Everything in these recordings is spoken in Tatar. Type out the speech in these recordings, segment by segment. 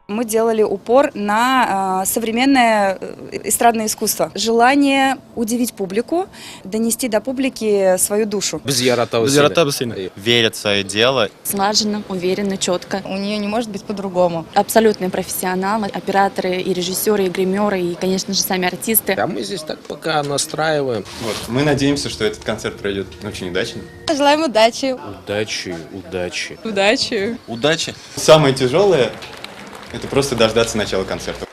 Мы делали упор на современное эстрадное искусство. Желание удивить публику, донести до публики свою душу. Без яратабыз Без яратабыз сине. Верят в свое дело. Слаженно, уверенно, четко. У нее не может быть по-другому. Абсолютные профессионалы, операторы и режиссеры, и гримеры, и, конечно же, сами артисты. А мы здесь так пока настраиваем. Вот. Мы надеемся, что этот концерт пройдет очень удачно. Желаем удачи. Удачи, удачи. Удачи. Удачи. Самое тяжелое – это просто дождаться начала концерта.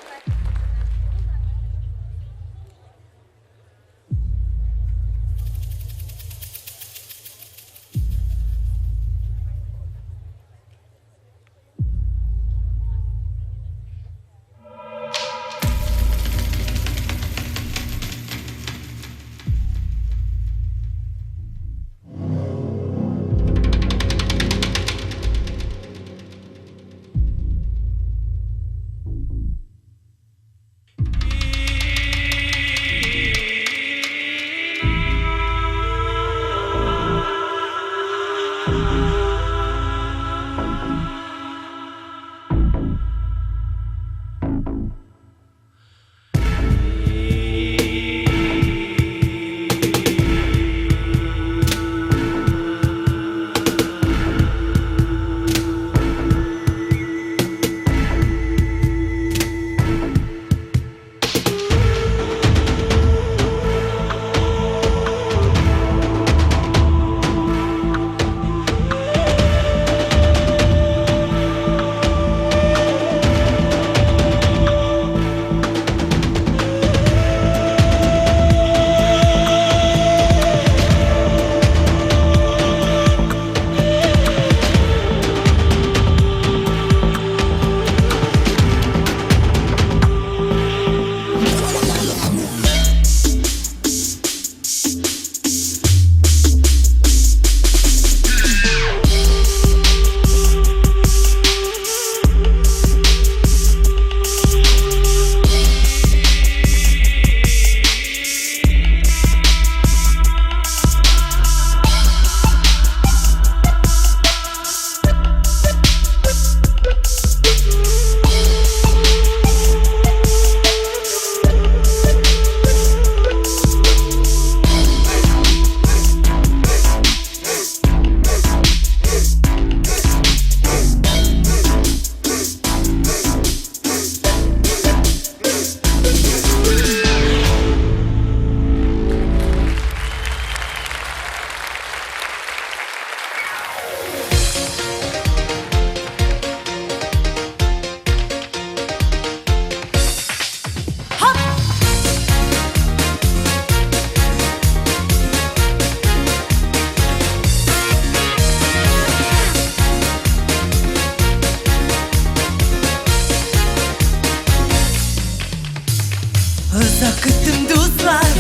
Озак көттем, дуслар,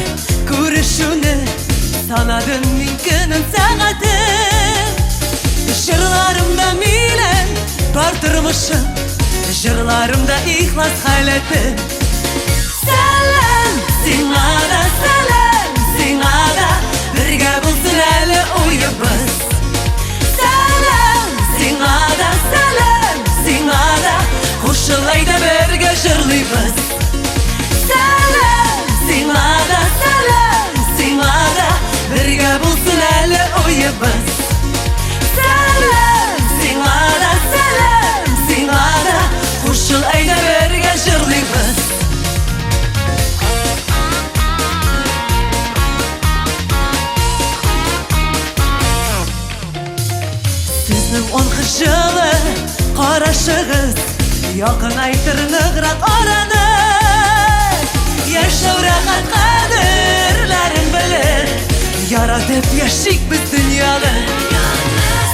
күрешүне, Санадым мин көнен, сәгатен. Җырларымда минем бар тормышым, Җырларымда ихлас халәтем. Сәлам, сиңа да, сәлам, сиңа да, Бергә булсын әле уебыз. Сәлам, сиңа да, сәлам, сиңа да, Кушыл әйдә бергә җырлыйбыз. Сәлам, сиңа да, сәлам, сиңа да, Бергә булсын әле уебыз. Сәлам, сиңа да, сәлам, сиңа да, Кушыл әйдә бергә җырлыйбыз. Сезнең онкы җылы карашыгыз Якынайтыр ныграк араны. Яшәү рәхәт кадерләрен белер, Яратып яшик без дөньяны.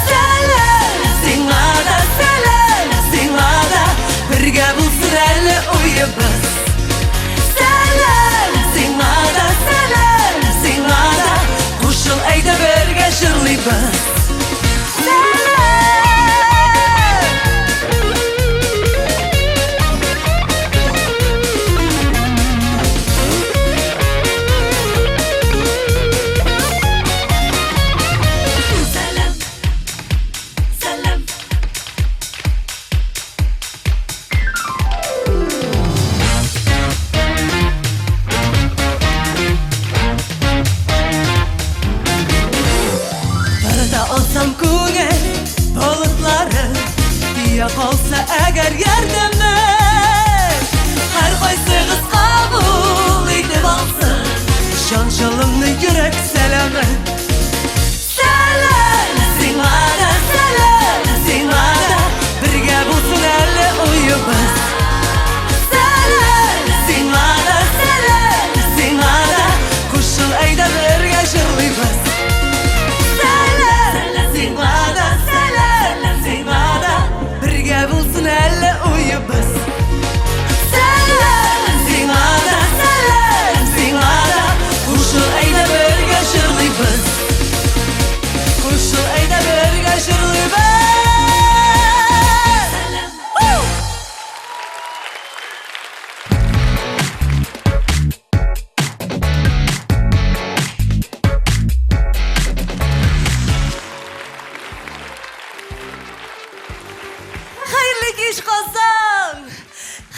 Сәлам, сиңа да, сәлам, сиңа да, Бергә булсын әле уебыз. Сәлам, сиңа да, сәлам, сиңа да, Кушыл әйдә бергә җырлыйбыз. Сәлам!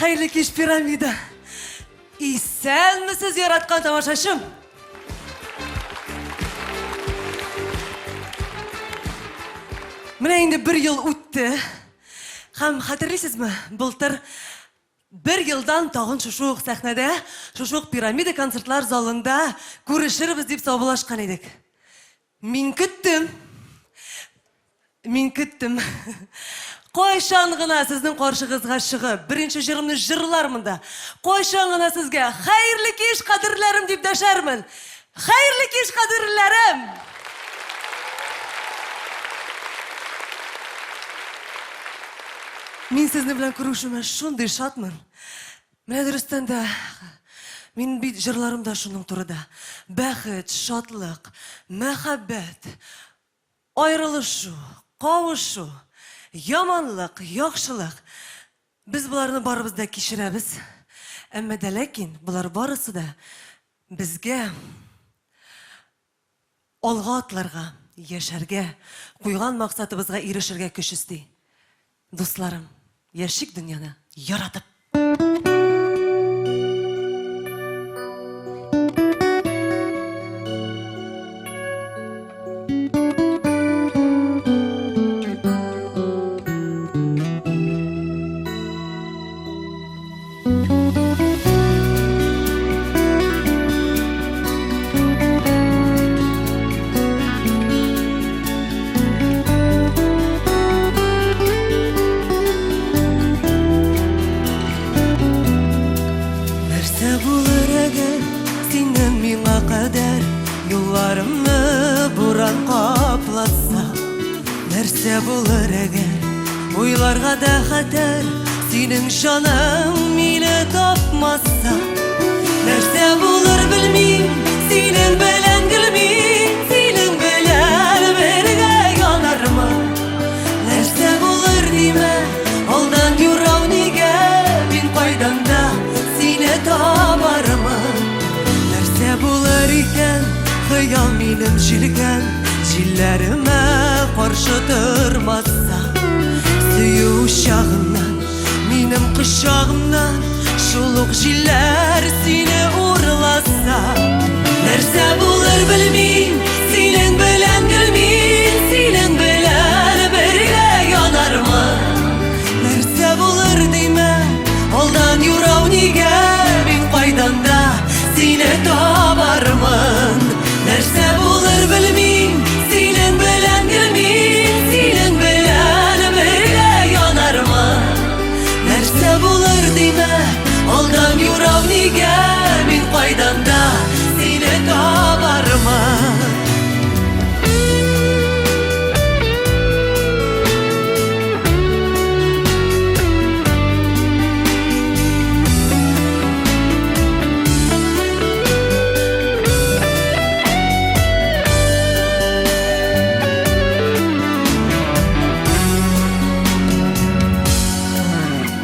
Хәерле кич, Пирамида. Исәнмесез, яраткан тамашачым. Менә инде бер ел үтте. Һәм хәтерлисезме, былтыр бер елдан тагын шушы ук сәхнәдә, шушы ук Пирамида концертлар залында күрешербез дип саубуллашкан идек. Мин көттем. Мин көттем. Кайчан гына сезнең каршыгызга чыгып, беренче җырымны җырлармын да, кайчан гына сезгә хәерле кич, кадерләрем дип дәшәрмен. Хәерле кич, кадерләрем! Мин сезне белән күрешүемә шундый шатмын. Менә дөрестән дә, мин бит җырларым да шуның турыда. Бәхет, шатлык, мәхәббәт, аерылышу, кавышу, яманлык, яхшылык. Без боларны барыбыз да кичерәбез. Әмма дә ләкин болар барысы да безгә алга атларга, яшәргә, куйган максатыбызга ирешергә көч өсти. Дусларым, яшик дөньяны яратып! Нәрсә булыр әгәр синең миңа кадәр юлларымны буран каплатса? Нәрсә булыр әгәр уйларга да хәтәр синең җаның мине тапмаса? Нәрсә булыр белмим, синең белән гел мин, синең белән бергә янармын. Нәрсә булыр димә, алдан юрау нигә, мин кайдан да сине табармын. Нәрсә булыр икән, хыял минем җилкән, җилләремә каршы тормаса. Сөю учагыннан, минем кочагымнан, шул ук җилләр сине урласа. Нәрсә булыр белмим, синең белән гел мин, синең белән бергә янармын. Нәрсә булыр димә, алдан юрау нигә, мин кайдан да сине табармын. Нәрсә булыр белмим, синең белән гел мин, синең белән бергә янармын. Нәрсә булыр димә, алдан юрау нигә, мин кайдан да сине табармын.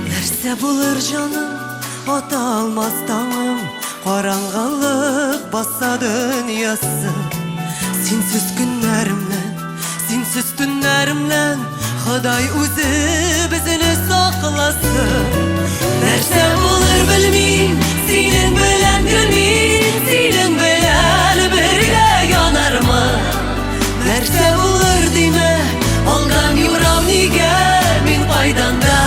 Нәрсә булыр җаным, ата алмас таңым, караңгылык баса дөньясын. Синсез көннәремнән, синсез төннәремнән, Ходай үзе безне сакласын. Нәрсә булыр белмим, синең белән гел мин, синең белән бергә янармын. Нәрсә булыр димә, алдан юрау нигә, мин кайдан да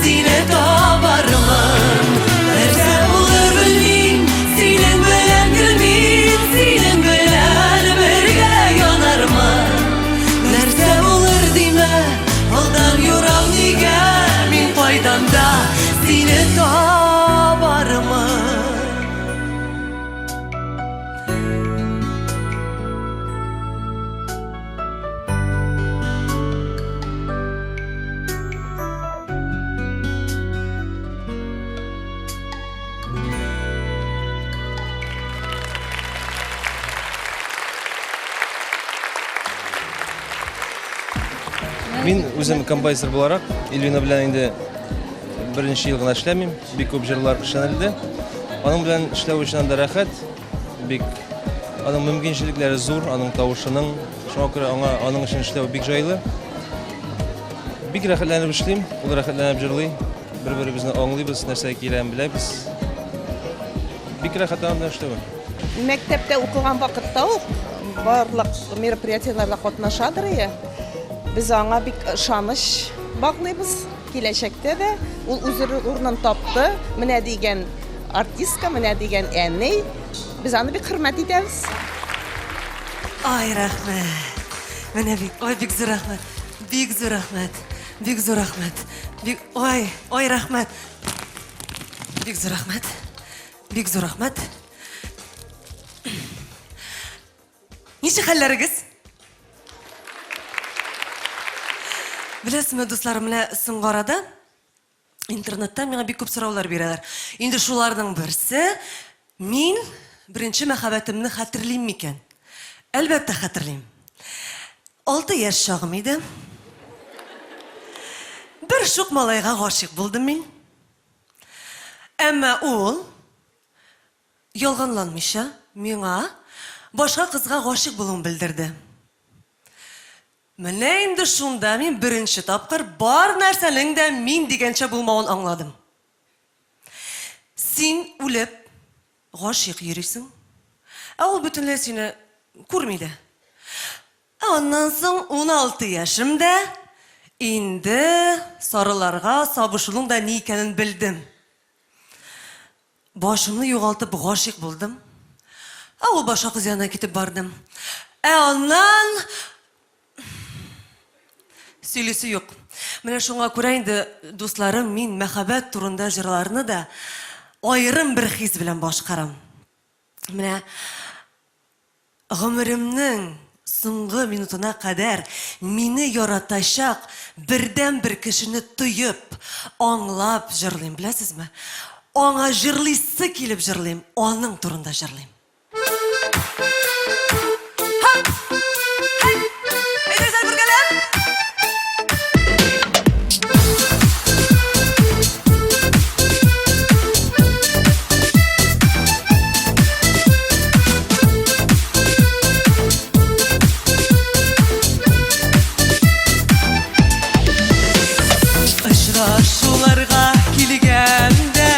сине табармын. Нәрсә булыр белмим, синең белән гел мин, синең белән бергә янармын. Нәрсә булыр димә, алдан юрау нигә, мин кайдан да сине табармын. Мин үзем композитор буларак Эльвина белән инде беренче ел гына эшләмим, бик күп җырлар эшләнелде. Аның белән эшләү өчен анда рәхәт, бик аның мөмкинчелекләре зур, аның тавышының, шуңа күрә аңа аның өчен эшләү бик җайлы. Бик рәхәтләнеп эшлим, ул рәхәтләнеп җырлый. Бер-беребезне аңлыйбыз, нәрсә кирәген беләбез. Бик рәхәт аның белән эшләве. Мәктәптә укыган вакытта ук барлык мероприятиеләрдә катнашадыр ие. Без аңа бик ышаныч баглыйбыз. Киләчәктә дә ул үз урынын тапты. Менә дигән артистка, менә дигән әни. Без аны бик хөрмәт итәбез. Ай, рәхмәт. Менә бит, ой, бик зур рәхмәт. Бик зур рәхмәт. Бик зур рәхмәт. Бик, ой, ой, рәхмәт. Бик зур рәхмәт. Бик зур рәхмәт. Ничек хәлләрегез? Беләсезме, дуслар, менә соңгы арада интернетта миңа бик күп сораулар бирәләр. Инде шуларның берсе, мин беренче мәхәббәтемне хәтерлим микән? Әлбәттә хәтерлим. 6 яшь чагым иде. Бер шук малайга гашыйк булдым мин. Әмма ул ялганланмыйча миңа башка кызга гашыйк булуын белдерде. Менә инде шунда мин беренче тапкыр бар нәрсәнең дә мин дигәнчә булмавын аңладым. Син үлеп гашыйк йөрисең, ә ул бөтенләй сине күрми дә. Ә аннан соң 16 яшемдә инде сарыларга сабышуның да ни икәнен белдем. Башымны югалтып гашыйк булдым. Ә ул башка кыз янына китеп бардым. Ә аннан сөйлисе юк. Менә шуңа күрә инде, дусларым, мин мәхәббәт турында җырларны да аерым бер хис белән башкарам. Менә Гомеремнең соңгы минутына кадәр мине яратачак бердәнбер кешене тоеп, аңлап җырлыйм, беләсезме? Аңа җырлыйсы килеп җырлыйм, аның турында җырлыйм. Һап! Һәй! Әйдәгез әле бергәләп! Очрашуларга килгәндә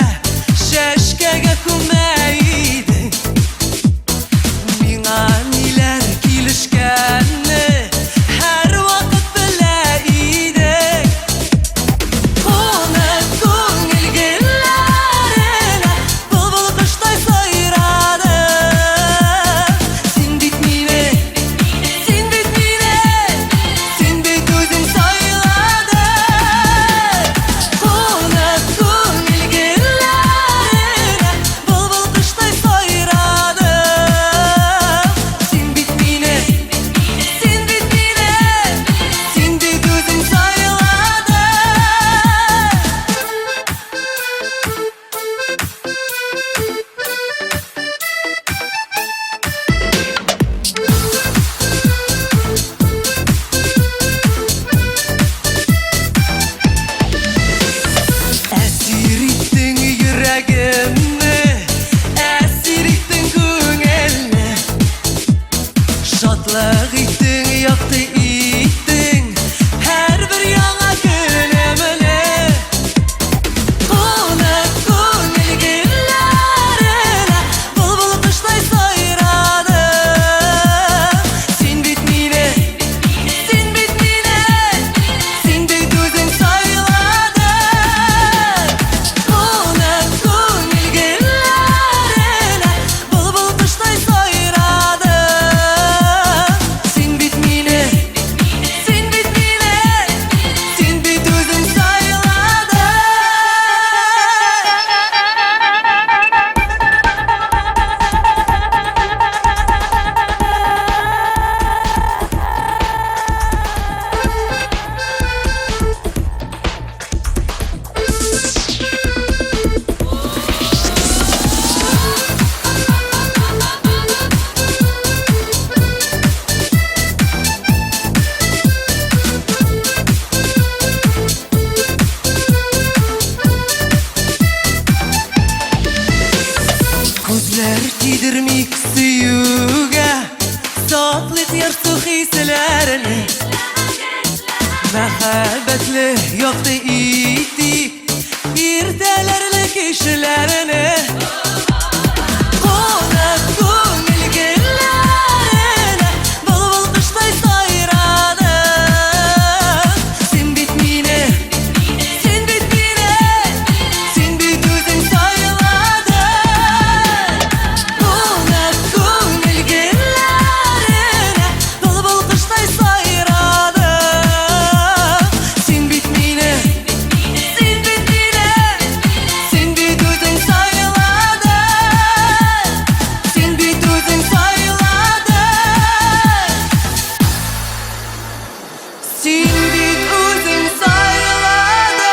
чәчкәгә күмә идең. Миңа ниләр килешкәнне һәрвакыт белә идең. Кунак күңел гөлләренә былбыл коштай сайрадың. Син бит мине, син бит мине, син бит үзең сайладың. Кунак күңел гөлләренә былбыл коштай сайрадың. Син бит мине, син бит мине, син бит үзең сайладың. Әсир иттең йөрәгемне, әсир иттең күңелне. Шатлык иттең, якты иттең һәрбер яңа көнемне. Кунак күңел гөлләренә былбыл коштай сайрадың. Син бит мине, син бит мине, син бит үзең сайладың. Кунак күңел гөлләренә былбыл коштай сайрадың. Син бит мине, син бит мине, син бит үзең сайладың. Күзләр тидермик сөюгә, саклыйк ярсу хисләрне. Мәхәббәтле якты итик. Иртәләрле кичләрне. Кунак күңел гөлләренә Былбыл коштай сайрадың. Син бит мине, син бит мине, син бит үзең сайладың. Кунак күңел гөлләренә Былбыл коштай сайрадың. Син бит мине, син бит мине, син бит үзең сайладың. Син бит үзең сайладың. Син бит үзең сайладың.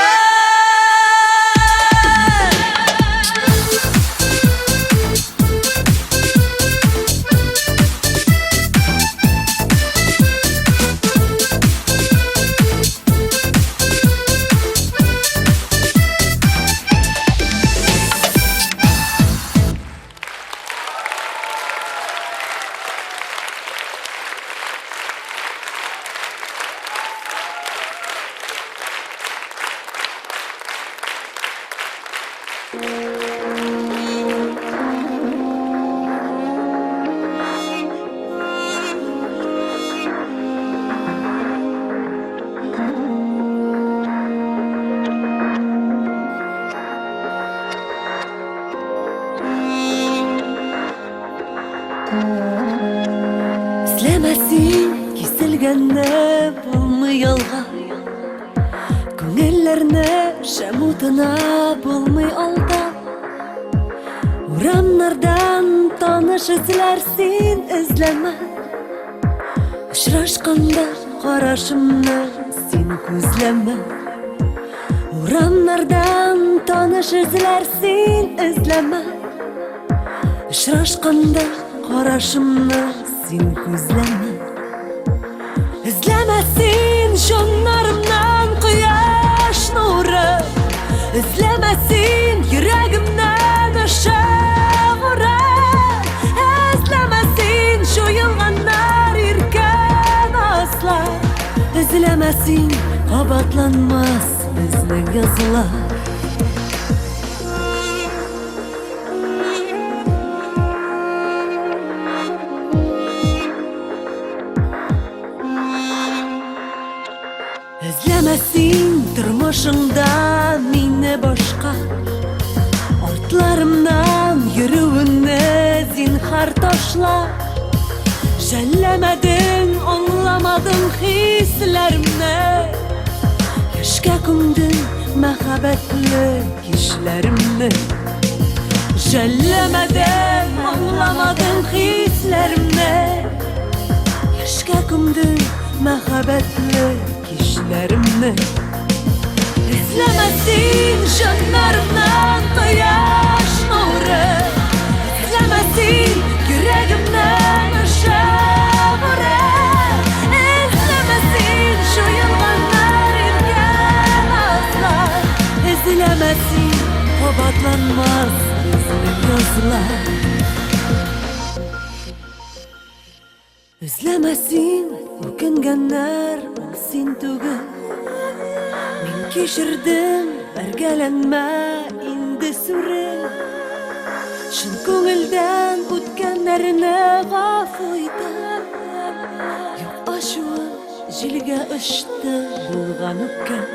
Эзләмә син киселгәнне, булмый ялга. Күңелләрне шәм утына булмый алдап. Урамнардан таныш эзләр син эзләмә. Очрашканда карашымны син күзләмә. Урамнардан таныш эзләр син эзләмә. Очрашканда карашымны син күзләмә. Эзләмә син җаннарымнан кояш нуры. Эзләмә син йөрәгемнән ышык урын. Эзләмә син җуелганнар иркә назлар. Эзләмә син кабатланмас безнең язлар. Эзләмә син тормышыңда мине башка. Артларымнан йөрүеңне зинһар ташла. Жәлләмәдең, аңламадың хисләремне. Яшькә күмдең мәхәббәтле кичләремне. Жәлләмәдең, аңламадың хисләремне. Яшькә күмдең мәхәббәтле кичләремне. Эзләмә син җаннарымнан кояш нуры. Эзләмә син йөрәгемнән ышык урын. Эзләмә син җуелганнар иркә назлар. Эзләмә син кабатланмас безнең язлар. Эзләмә син үкенгәннәр ул син түгел. Мин кичердем, бәргәләнмә инде сүрел. Чын күңелдән үткәннәрне гафу итәм. Юк ачуым җилгә очты булган үпкәм.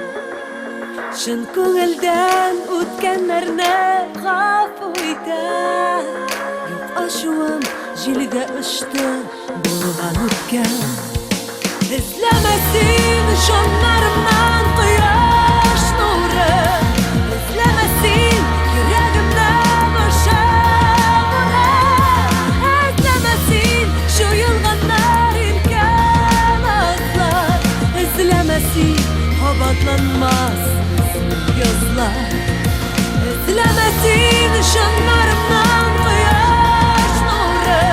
Чын күңелдән үткәннәрне гафу итәм. Юк ачуым җилгә очты булган үпкәм. Эзләмә син җаннарымнан кояш нуры. Эзләмә син йөрәгемнән ышык урын. Эзләмә син җуелганнар иркә назлар. Эзләмә син кабатланмас безнең язлар. Эзләмә син җаннарымнан кояш нуры.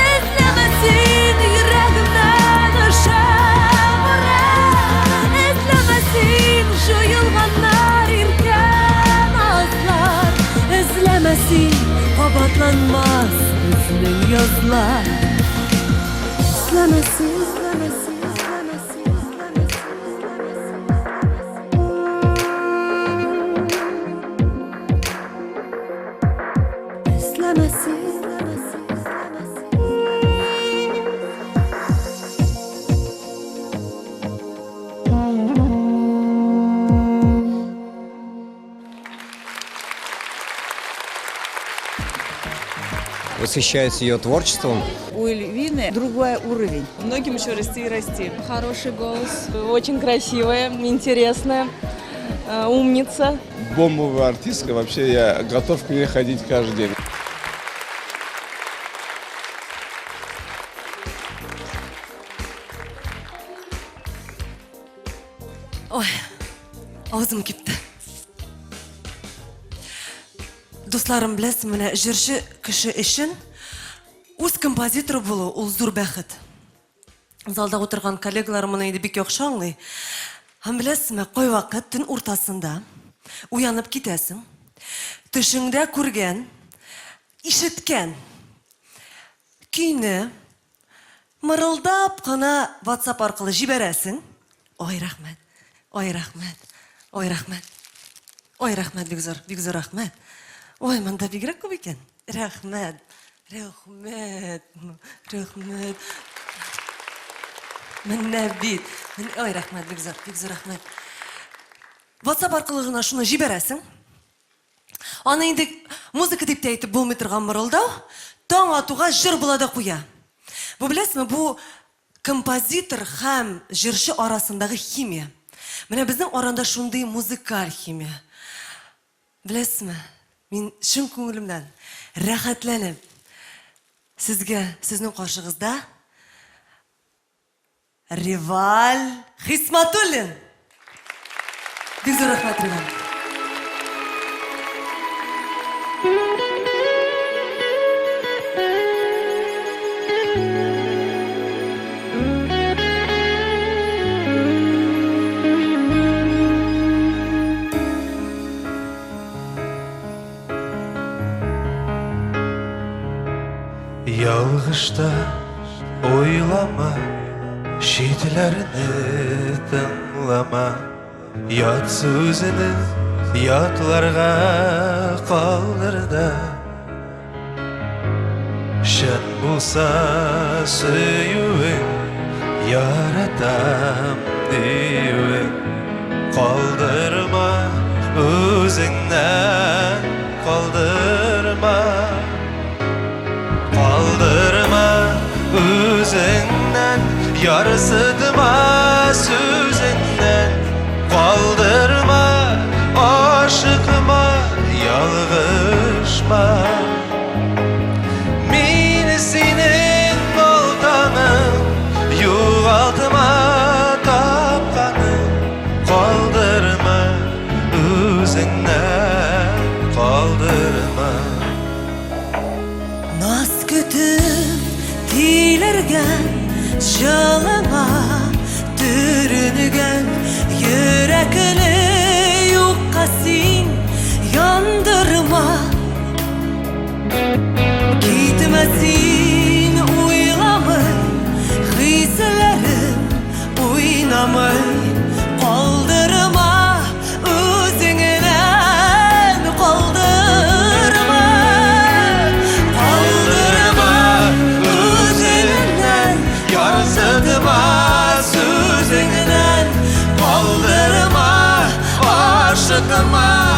Эзләмә син йөрәгемнән ышык урын. Эзләмә син җуелганнар иркә назлар. Эзләмә син кабатланмас безнең язлар. Эзләмә син, эзләмә син, эзләмә син, эзләмә син, эзләмә син. Эзләмә син. Восхищаюсь ее творчеством. У Эльвины другой уровень. Многим еще расти и расти. Хороший голос, очень красивая, интересная, умница. Бомбовая артистка, вообще я готов к ней ходить каждый день. Ой, авызым кипте. Дусларым, беләсең, менә җырчы кеше өчен үз композиторы булу ул зур бәхет. Залда утырган коллегаларым моны инде бик яхшы аңлый. Һәм беләсезме, кайвакыт төн уртасында уянып китәсең, төшеңдә күргән, ишеткән көйне мырылдап кына WhatsApp аркылы җибәрәсең. Ой, рәхмәт. Ой, рәхмәт. Ой, рәхмәт. Ой, рәхмәт, бик зур, бик зур рәхмәт. Ой, монда бигрәк күп икән. Рәхмәт. Рәхмәт. Рәхмәт. Менә бит. Ой, рәхмәт, бик зур, бик зур рәхмәт. WhatsApp аркылы гына шуны җибәрәсең. Аны инде музыка дип тә әйтеп булмый торган мырылдау, таң атуга җыр була да куя. Бу беләсезме, бу композитор һәм җырчы арасындагы химия. Менә безнең аранда шундый музыкаль химия. Беләсезме, мин чын күңелемнән рәхәтләнеп сезгә, сезнең каршыгызда Риваль Хисматуллин! Бик зур рәхмәт, Риваль. Ялгыш та уйлама, читләрне тыңлама. Ят сүзене ятларга калдыр да. Чын булса сөюең, яратам диюең, калдырма үзеңнән, калдырма. Калдырма үзеңнән, ярсытма сүзеңнән. Калдырма, ашыкма, ялгышма. Мин синең балтаның, югалтма тапканың. Калдырма үзеңнән, калдырма. Наз көтеп тилергән, җылыңа төренгән йөрәкне юкка син яндырма. Китмә син уйламый, хисләрем уйнамый, калдырма үзеңнән, калдырма. Калдырма үзеңнән, ярсытма сүзеңнән. Калдырма, ашыкма.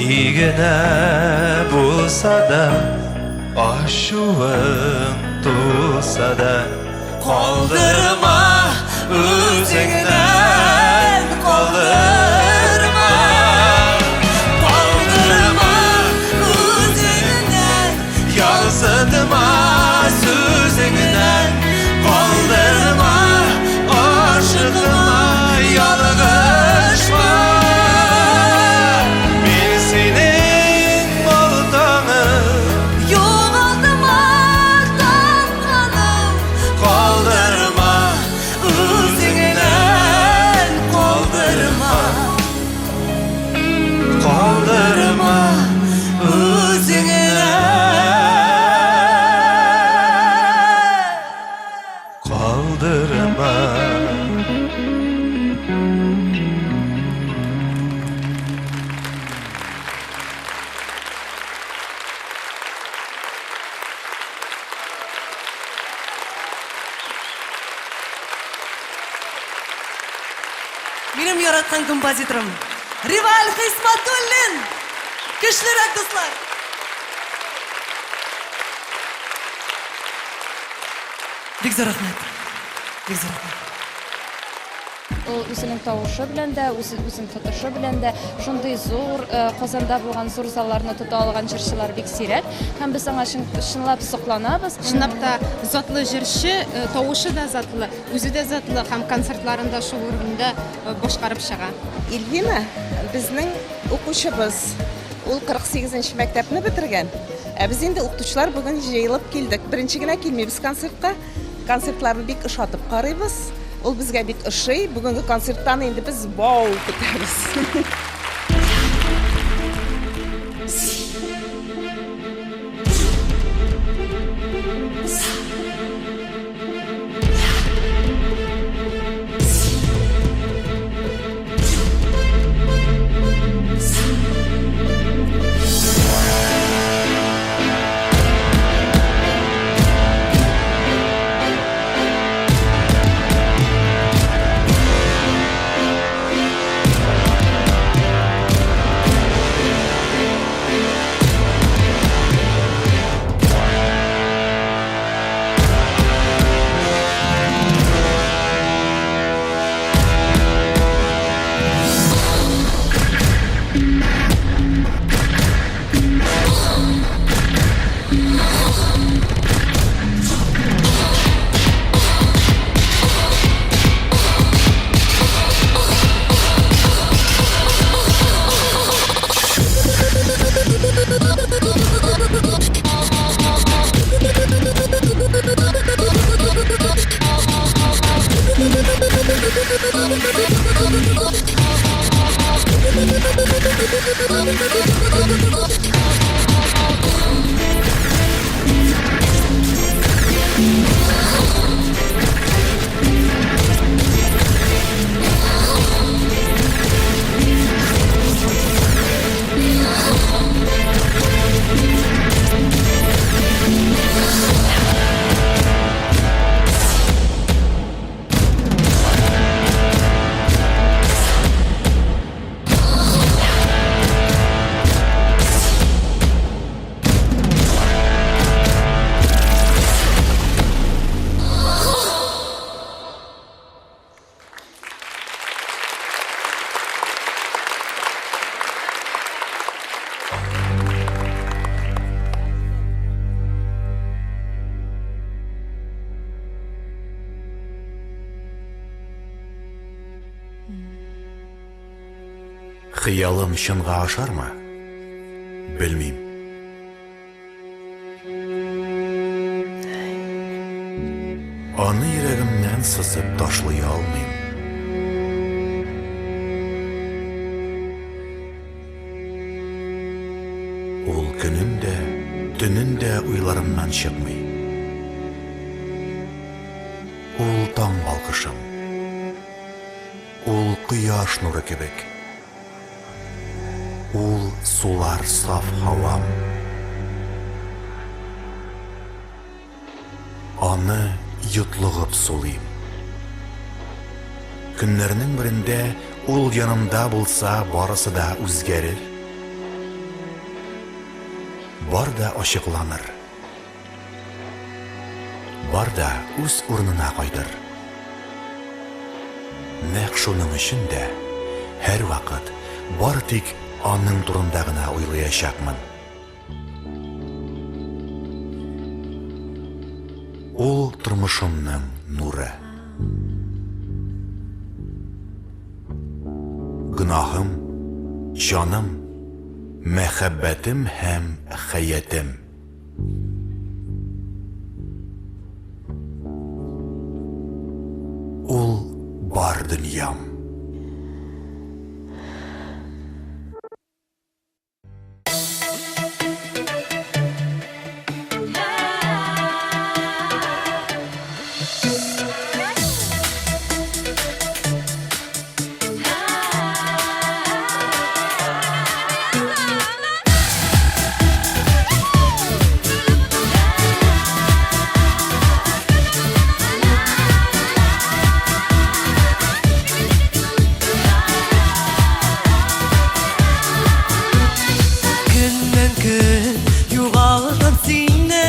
Ни генә булса да, ачуың туса да, калдырма үзеңнән, калдырма. Калдырма үзеңнән, ярсытма сүзеңнән, калдырма, ашыкма, ялгышма. Мин синең олтаным, Югалтма тапканым, калдырма үзеңнән, калдырма. Калдырма Үзеңнән. Калдырма. Минем яраткан композиторым Риваль Хисматуллин! Көчлерәк, дуслар! Бик зур рәхмәт. Бик зур рәхмәт. Ул үзенең тавышы белән дә, үзе үзен тотышы белән дә шундый зур э, Казанда булган зур залларны тота алган җырчылар бик сирәк. Һәм без аңа чын, чынлап сокланабыз. Чынлап та затлы җырчы, э, тавышы да затлы, үзе дә затлы һәм концертларында шул урында э, башкарып чыга. Ильвина безнең укучыбыз. Ул 48 нче мәктәпне бетергән. Ә без инде укытучылар бүген җыелып килдек. Беренче генә килмибез концертка. Концертларны бик ошатып карыйбыз. Ул безгә бик ошый. Бүгенге концерттан инде без вау көтәбез. Хыялым чынга ашармы? Белмим. Аны йөрәгемнән сызып ташлый алмыйм. Ул көнен дә, төнен дә уйларымнан чыкмый. Ул таң балкышым. Ул кояш нуры кебек. Ул сулар саф һавам. Аны йотлыгып сулыйм. Көннәрнең берендә ул янымда булса, барысы да үзгәрер. бар да ачыкланыр. Бар да үз урынына кайтыр. Нәкъ шуның өчен дә һәрвакыт бары тик аның турында гына уйлаячакмын. Ул тормышымның нуры. Гөнаһым, җаным, мәхәббәтем һәм хәятем. Ул бар дөньям. Көннән көн югалтам сине,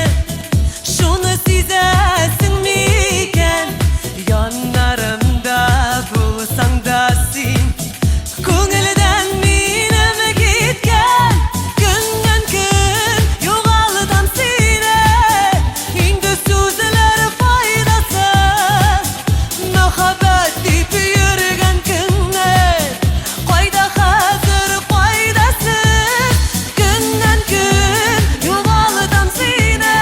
шуны сизәсең микән? Яннарымда булсаң да син, күңелдән минем киткән. Көннән көн югалтам сине, инде сүзләр файдасыз. Мәхәббәт дип йөргән көннәр Кайда хәзер, кайда сез? Көннән көн югалтам сине,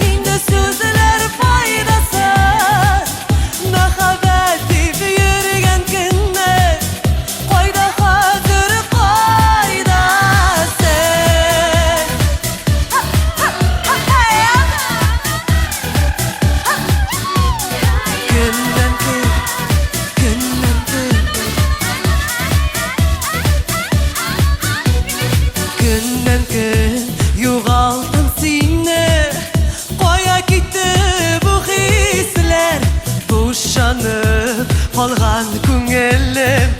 Инде сүзләр файдасыз. Мәхәббәт дип йөргән көннәр Кайда хәзер, кайда сез? Көннән көн, көннән көн, Көннән көн югалттым сине. Кая китте бу хисләр? Бушанып калган күңелем.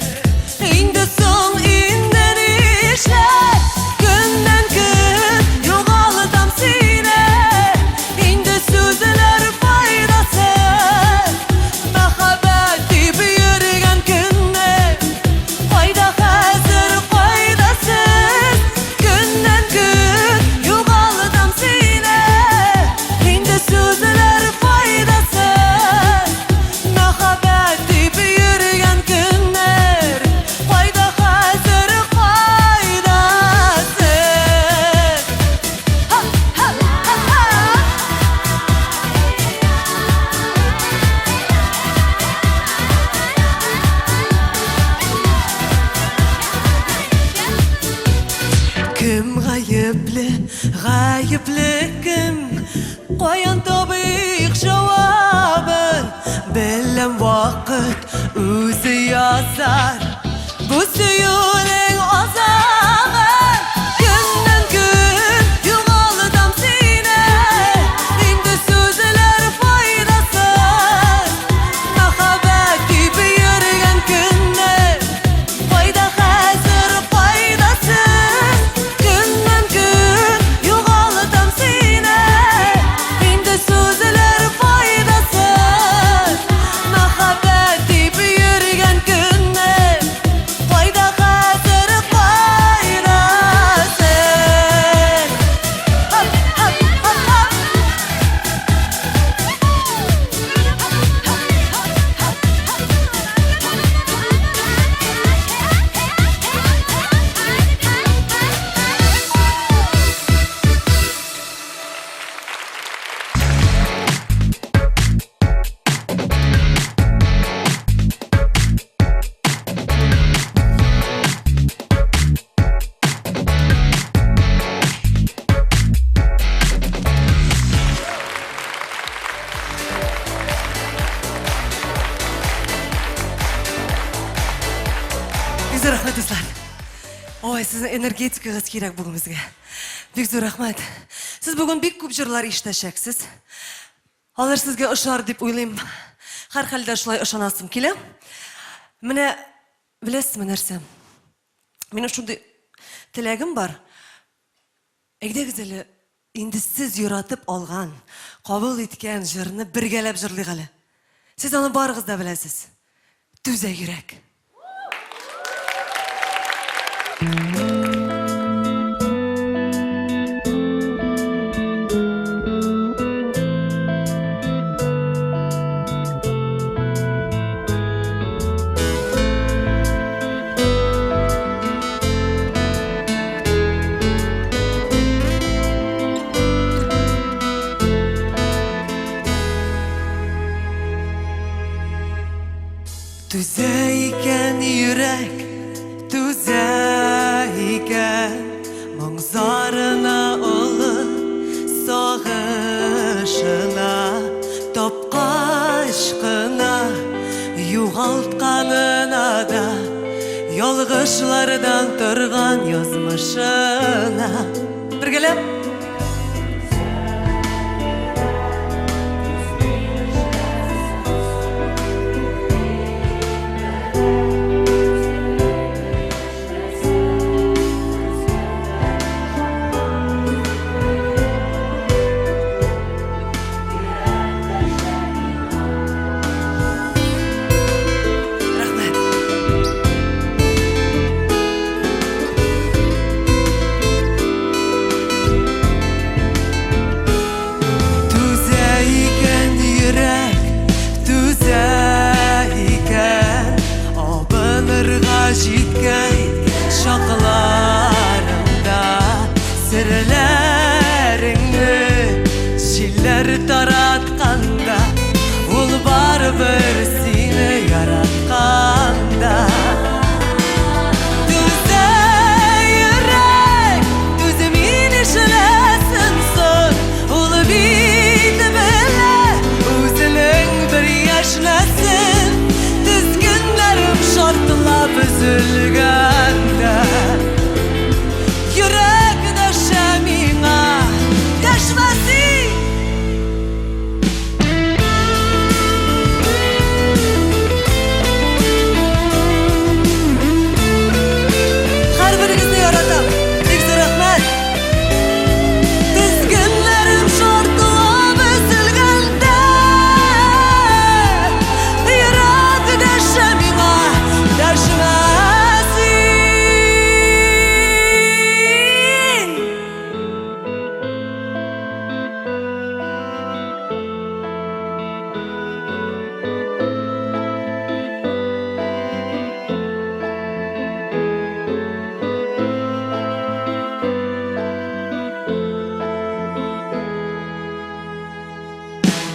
Инде соң, инде нишләр? Көннән көн югалтам сине. Инде сүзләр файдасыз. Мәхәббәт дип йөргән көннәр Кайда хәзер, кайда сез? Көннән көн югалтам сине. Инде сүзләр файдасыз. Мәхәббәт дип йөргән көннәр Кайда хәзер, кайда сез? Ха-ха-ха-ха! Кем гаепле, гаепле кем? Каян табыйк җавабын? Беләм вакыт үзе язар Бу сөюнең азагын. Көннән көн югалтам сине, Инде сүзләр файдасыз. Мәхәббәт дип йөргән көннәр Кайда хәзер, кайда сез? Көннән көн югалтам сине, Инде сүзләр файдасыз. Мәхәббәт дип йөргән көннәр Кайда хәзер, кайда сез? Һап, һап, һап, һап! Бик зур рәхмәт, дуслар. Ой, сезнең энергетикагыз кирәк бүген безгә. Бик зур рәхмәт. Сез бүген бик күп җырлар ишетәчәксез. Алар сезгә ошар дип уйлыйм. Һәрхәлдә шулай ышанасым килә. Менә беләсезме нәрсә? Минем шундый теләгем бар. Әйдәгез әле, инде сез яратып алган, кабул иткән җырны бергәләп җырлыйк әле. Сез аны барыгыз да беләсез. Түзә йөрәк. Түзә икән йөрәк, түзә икән Моң-зарына олы сагышына Тапкач кына югалтканына да Ялгышлардан торган язмышына Бергәләп! Түзә икән йөрәк, түзә икән, Абынырга җиткән чакларымда Серләреңне җилләр таратканда, Ул барыбер сине яратканда. Түзә йөрәк, түзми нишләсен соң? Ул бит белә үзенең бер яшьнәсен, Тезгеннәрем шартлап өзелгәндә. Йөрәк дәшә миңа, дәшмә син! Һәрберегезне яратам. Бик зур рәхмәт. Тезгеннәрем шартлап өзелгәндә, йөрәк дәшә миңа, дәшмә син.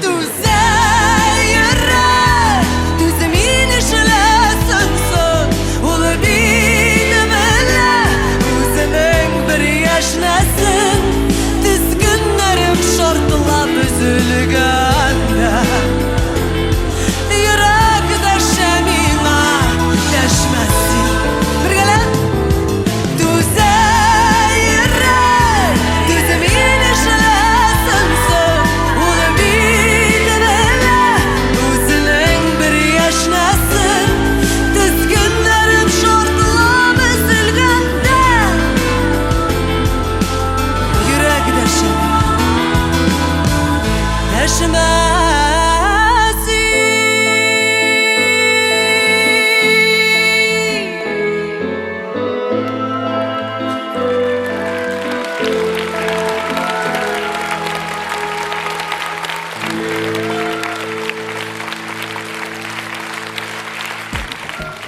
Түзә йөрәк, түзми нишләсен соң? Ул бит белә үзенең бер яшьнәсен, Тезгеннәрем шартлап өзелгәндә. Йөрәк дәшә миңа, дәшмә син. Бергәләп! Түзә йөрәк, түзми нишләсен соң? Ул бит белә үзенең бер яшьнәсен, Тезгеннәрем шартлап өзелгәндә. Йөрәк дәшә миңа, дәшмә син.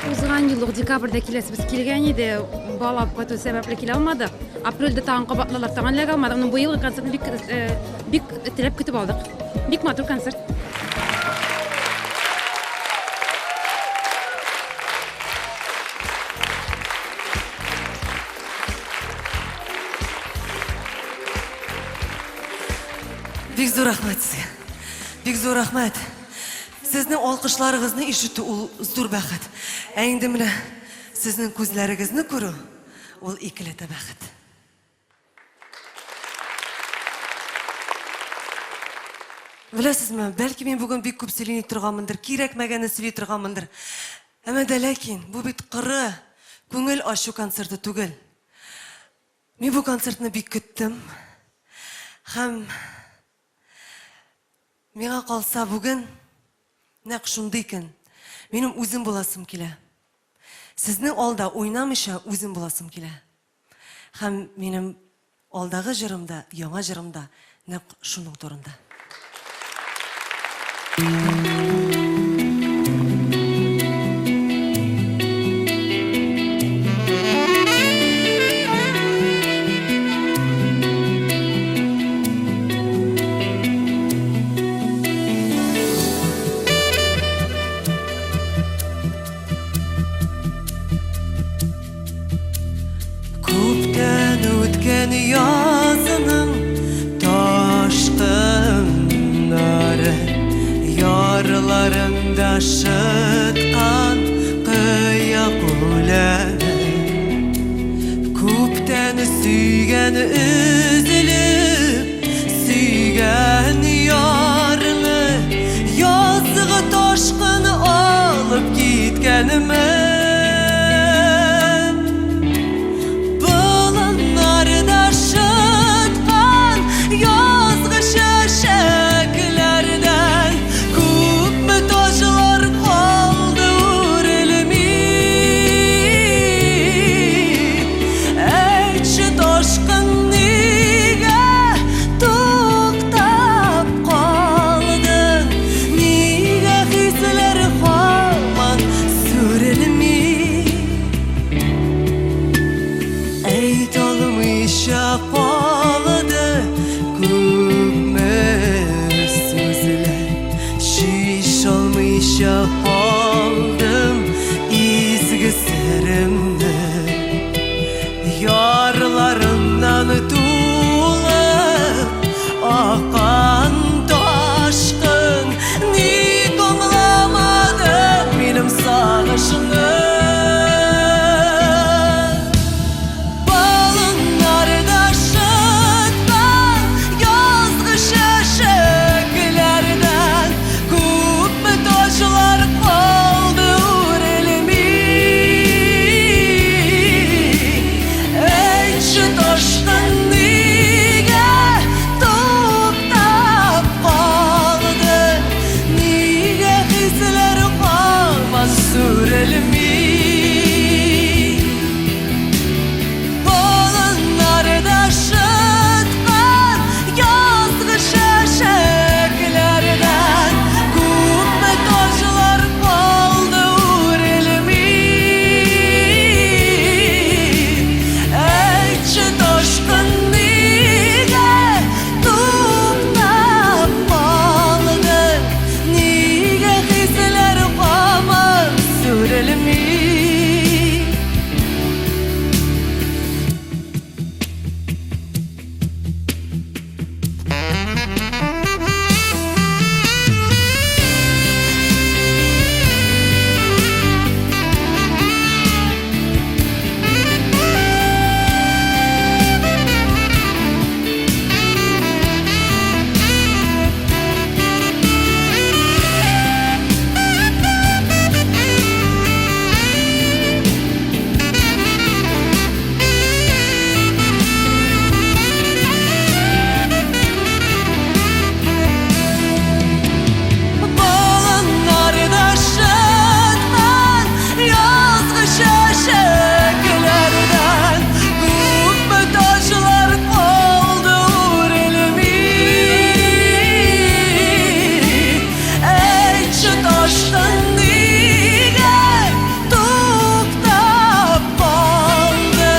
Узган ел ук декабрьдә киләсебез килгән иде. Бала алып кайту сәбәпле килә алмадык. Апрельдә тагын кабатлалар, тагын эләгә алмадык. Но быелгы концертны бик э, бик теләп көтеп алдык. Бик матур концерт. Бик зур рәхмәт сезгә. Бик зур рәхмәт. Сезнең алкышларыгызны ишетү ул зур бәхет. Ә инде менә сезнең күзләрегезне күрү ул икеләтә бәхет. Беләсезме, бәлки мин бүген бик күп сөйли торганмындыр, кирәкмәгәнне сөйли торганмындыр. Әмма дә ләкин бу бит коры күңел ачу концерты түгел. Мин бу концертны бик көттем. Һәм миңа калса бүген нәкъ шундый көн. Минем үзем буласым килә. Сезнең алда уйнамыйча үзем буласым килә. Һәм минем алдагы җырым да, яңа җырым да нәкъ шуның турында. Күптән үткән язының ташкыннары Ярларында шыткан кыяк үләне Күптән сөйгән өзелеп сөйгән ярны Язгы ташкын алып киткәнме? Болыннарда шыткан язгы чәчәкләрдән күпме таҗлар калды үрелми. Әйтче, ташкын нигә туктап калдың? Нигә хисләр һаман сүрелми? Әйтә алмыйча калды күпме сүзләр, Чишалмыйча калдым изге серемне. Ярларыннан тулып аккан ташкын Ник аңламадың минем сагышны? Болыннарда шыткан язгы чәчәкләрдән күпме таҗлар калды үрелми. Әйтче, ташкын нигә туктап калды? Нигә хисләр һаман сүрелми? Болыннарда шыткан язгы чәчәкләрдән күпме таҗлар калды үрелми. Әйтче, ташкын нигә туктап калды? Нигә хисләр һаман сүрелми? Болыннарда шыткан язгы чәчәкләрдән күпме таҗлар калды үрелми. Әйтче, ташкын нигә туктап калды?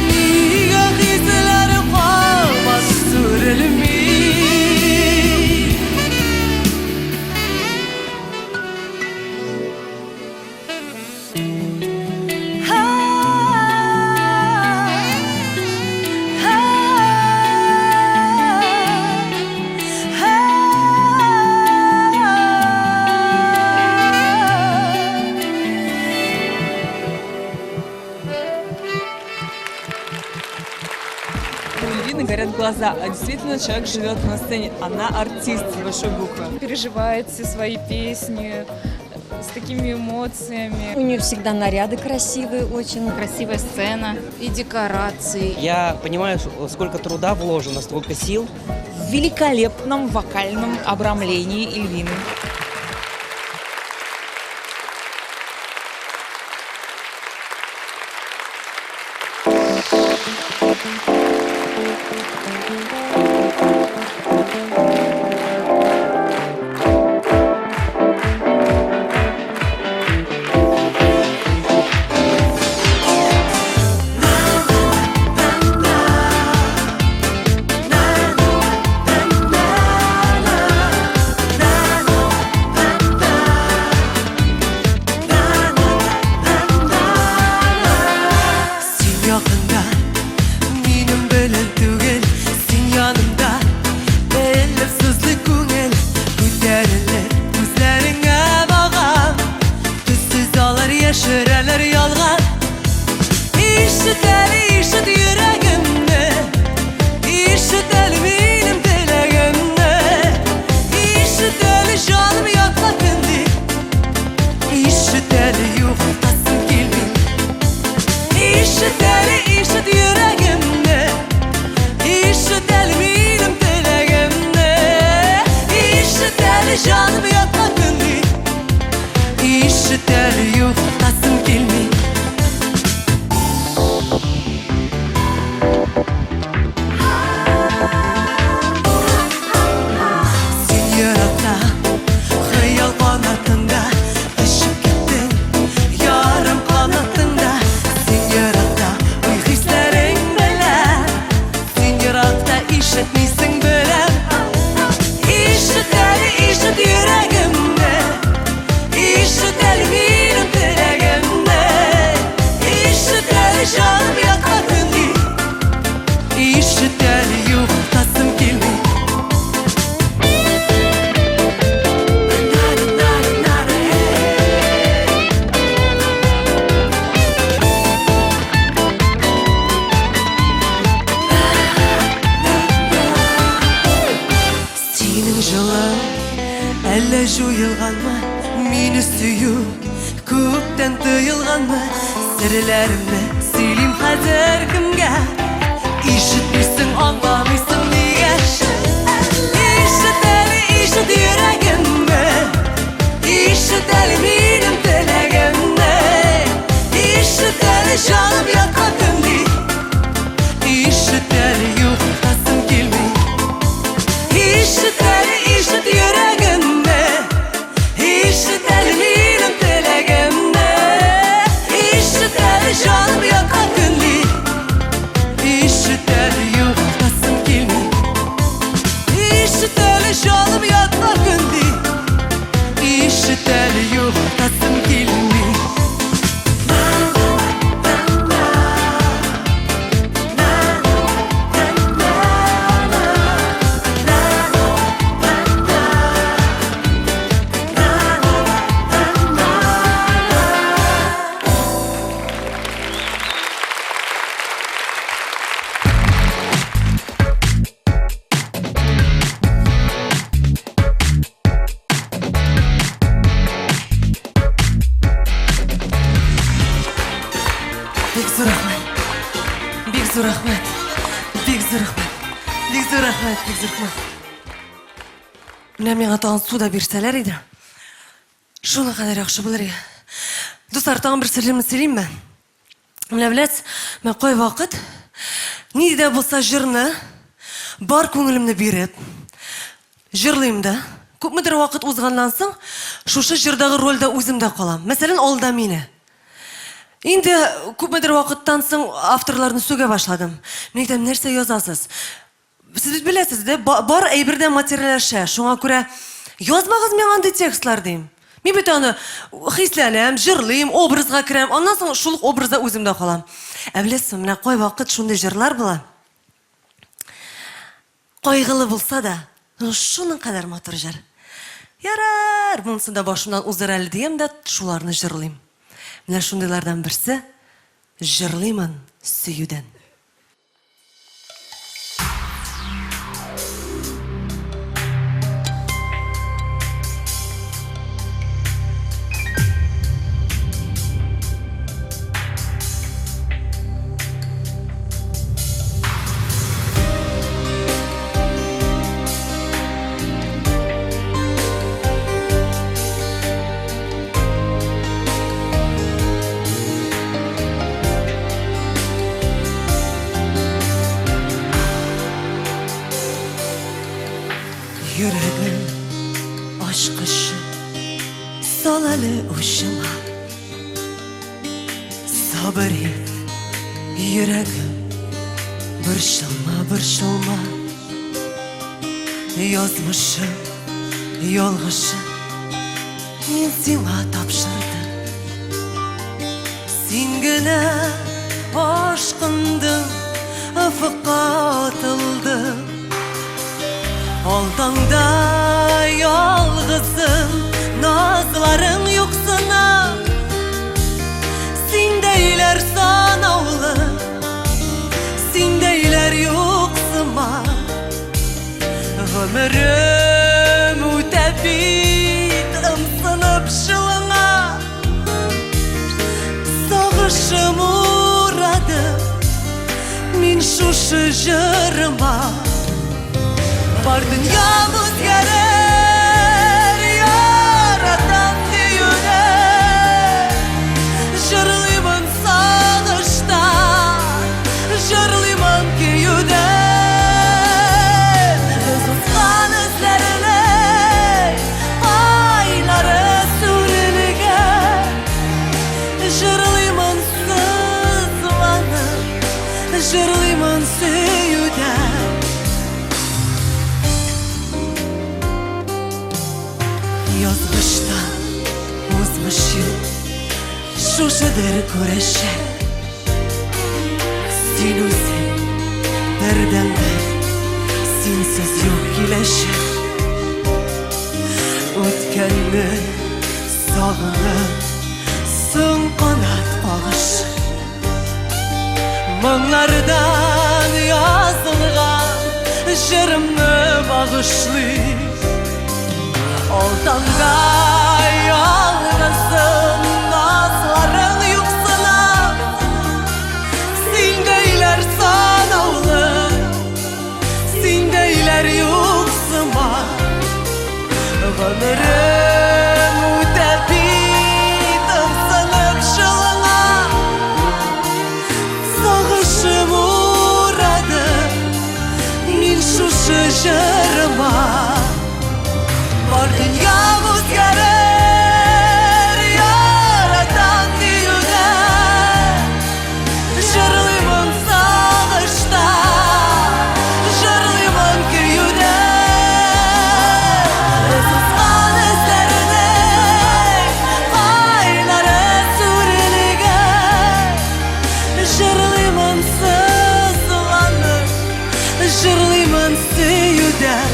Нигә хисләр һаман сүрелми? У Эльвины горят глаза, а действительно человек живет на сцене. Она артист с большой буквы. Переживает все свои песни. с такими эмоциями. У нее всегда наряды красивые очень. Красивая сцена и декорации. Я понимаю, сколько труда вложено, сколько сил. В великолепном вокальном обрамлении Эльвины. Син якында, минем белән түгел, син янымда, белеп сызлый күңел, күтәрелер күзләреңә багам, төссез алар яшерәләр ялган. Ишет әле, ишет йөрәгемне, ишет әле минем теләгемне, ишет әле җаным ятка көнди, ишет әле югалтасым килми. Ишет әле, ишет йөрәгемне, ишет әле минем теләгемне, ишет әле җаным яткан көнди, ишет әле югалтасым килми. Син еракта, хыял канатында, очып киттең, ярым канатыңда. Син еракта, уй хисләрең белән, син еракта ишетмисең беләм. Ишет әле, ишет йөрәгемне, ишет әле минем теләгемне, ишет әле җаным яткан көнди, ишет әле югалтасым килми. Синең җылың әллә җуелганмы, мине сөю күптән тыелганмы? Серләремне сөйлим хәзер кемгә? Ишетмисең, аңламыйсың нигә? Ишет әле, ишет йөрәгемне, ишет әле минем теләгемне, ишет әле җаным яткан көнди, ишет әле югалтасым килми. Ишет әле, ишет йөрәгемне, ишет әле минем теләгемне, ишет әле җаным яткан көнди, ишет әле югалтасым килми. Ишет әле җаным яткан көнди, ишет әле югалтасым килми. Бик зур рәхмәт. Бик зур рәхмәт. Бик зур рәхмәт. Бик зур рәхмәт, бик зур рәхмәт. Менә миңа тагын су да бирсәләр иде. Шуның кадәр яхшы булыр иде. Дуслар, тагын бер серемне сөйлимме? Менә беләсез, мен кайвакыт нинди дә булса җырны бар күңелемне биреп җырлыйм да. Күпмедер вакыт узганнан соң, шушы җырдагы рольдә үзем дә калам. Мәсәлән, Алда мине. Инде күпмедер вакыттан соң авторларны сүгә башладым. Мин әйтәм, нәрсә язасыз? Сез бит беләсез, дә, бар әйбер дә материальләшә. Шуңа күрә язмагыз миңа андый текстлар, дим. Мин бит аны хисләнәм, җырлыйм, образга керәм. Аннан соң шул ук образда үзем дә калам. Ә беләсезме, менә кайвакыт шундый җырлар була. Кайгылы булса да, ну шуның кадәр матур җыр. Ярар, монысын да башымнан узыр әле диям дә, шуларны җырлыйм. Менә шундыйлардан берсе җырлыймын сөюдән. Йөрәгем ачкычы сал әле учыма. Сабыр ит, йөрәгем, борчылма, борчылма. Язмышым, ялгышым мин сиңа тапшырдым. Син генә ашкындың, офыкка атылдың. Ал таңда ялгызым, назларың юксына. Синдәйләр санаулы, синдәйләр юксыма. Гомерем үтә бит ымсынып шылыңа. Сагышым урады мин шушы җырыма. Бар дөньям үзгәрер, яратам диюдән. Җырлыймын сагыштан, җырлыймын көюдән. Без узган эзләрнең айлары сүрелгән. Җырлыймын сызланып, җырлыймын сөюдән. Язмыштан узмыш юк, шушыдыр күрәчәк. Син үзең бердәнбер, синсез юк киләчәк. Үткәнне сагынып, соң канат кагышы. Моңнардан язылган җырымны багышлыйм. Ал таңда ялгызым, назларың юксынам. Синдәйләр санаулы, синдәйләр юксыма. Гомерем үтә бит ымсынып шылыңа. Сагышым урады мин шушы җырыма. Бар дөньям үзгәрер, яратам диюдән. Җырлыймын сагыштан, җырлыймын көюдән. Без узган эзләрнең айлары сүрелгән. Җырлыймын сызланып, җырлыймын сөюдән.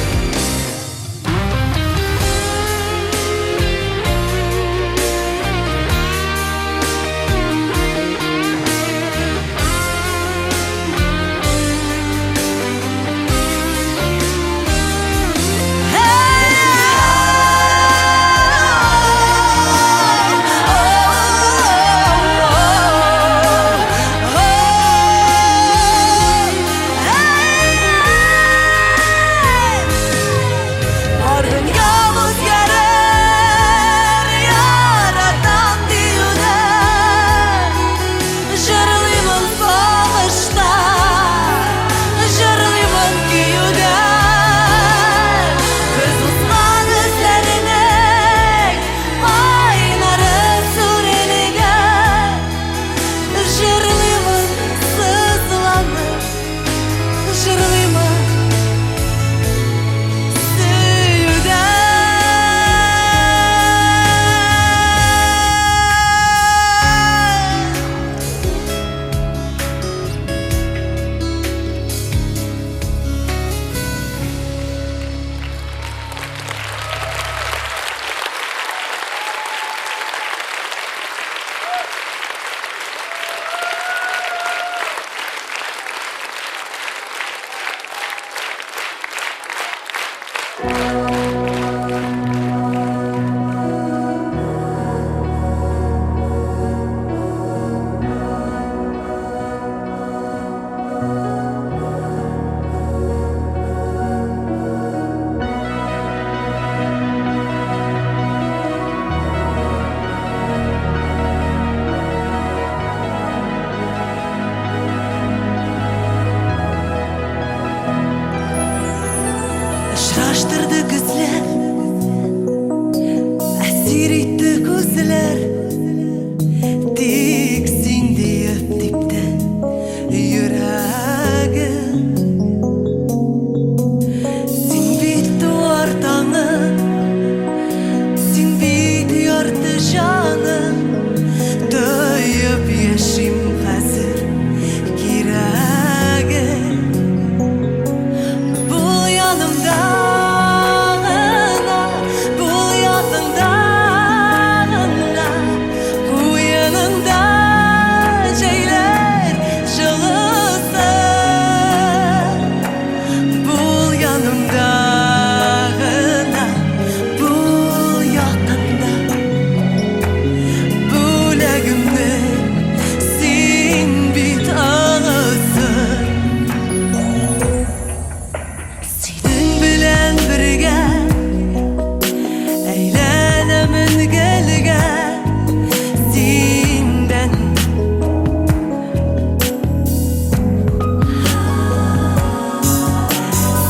Йөрәгем. Син бит туар таңым, син бит ярты җаным, тоеп яшим хәзер кирәген. Бул янымда гына, бул якында гына, куеныңда җәйләр җылысы. Бул янымда гына, бул якында. Бүләгемне син бит аласың. Синең белән бергә әйләнәмен гелгә синдән.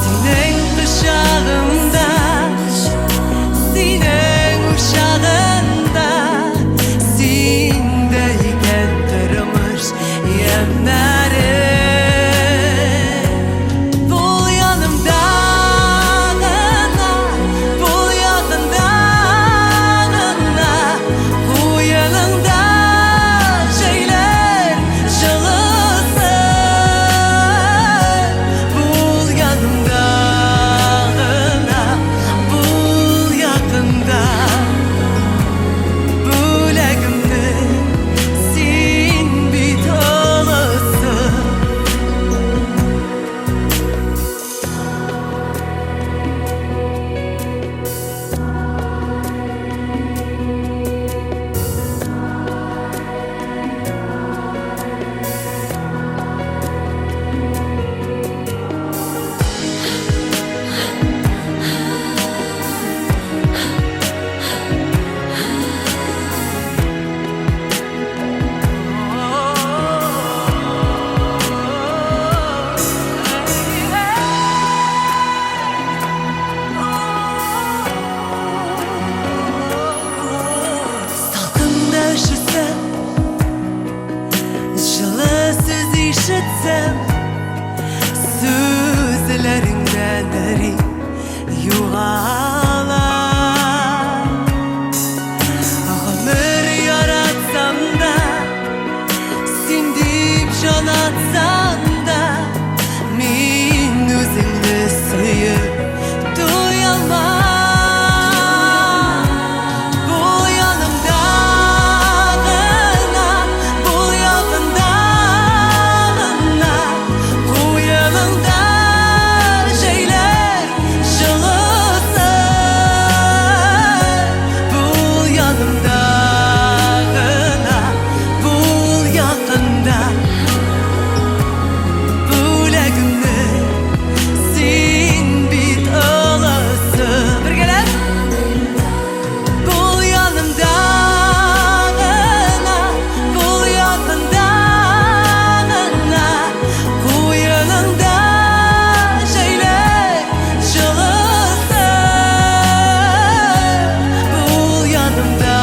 Синең кочагыңда, синең учагыңда, синдә икән тормыш ямьнәре. Бул янымда гына, бул якында гына, куеныңда җәйләр җылысы. Бул янымда гына, бул якында. Бүләгемне син бит аласың. Салкында өшесәм, җылы сүз ишетсәм, сүзләреңдән эрим югала. Гомер яратсам да, син дип җан атсам да, мин үзеңне сөеп туялмам. Бул янымда гына, бул якында гына, куеныңда җәйләр җылысы. Бул янымда гына, бул якында. Бүләгемне син бит аласың. Бергәләп. Бул янымда гына, бул якында гына, куеныңда җәйләр җылысы. Бул янымда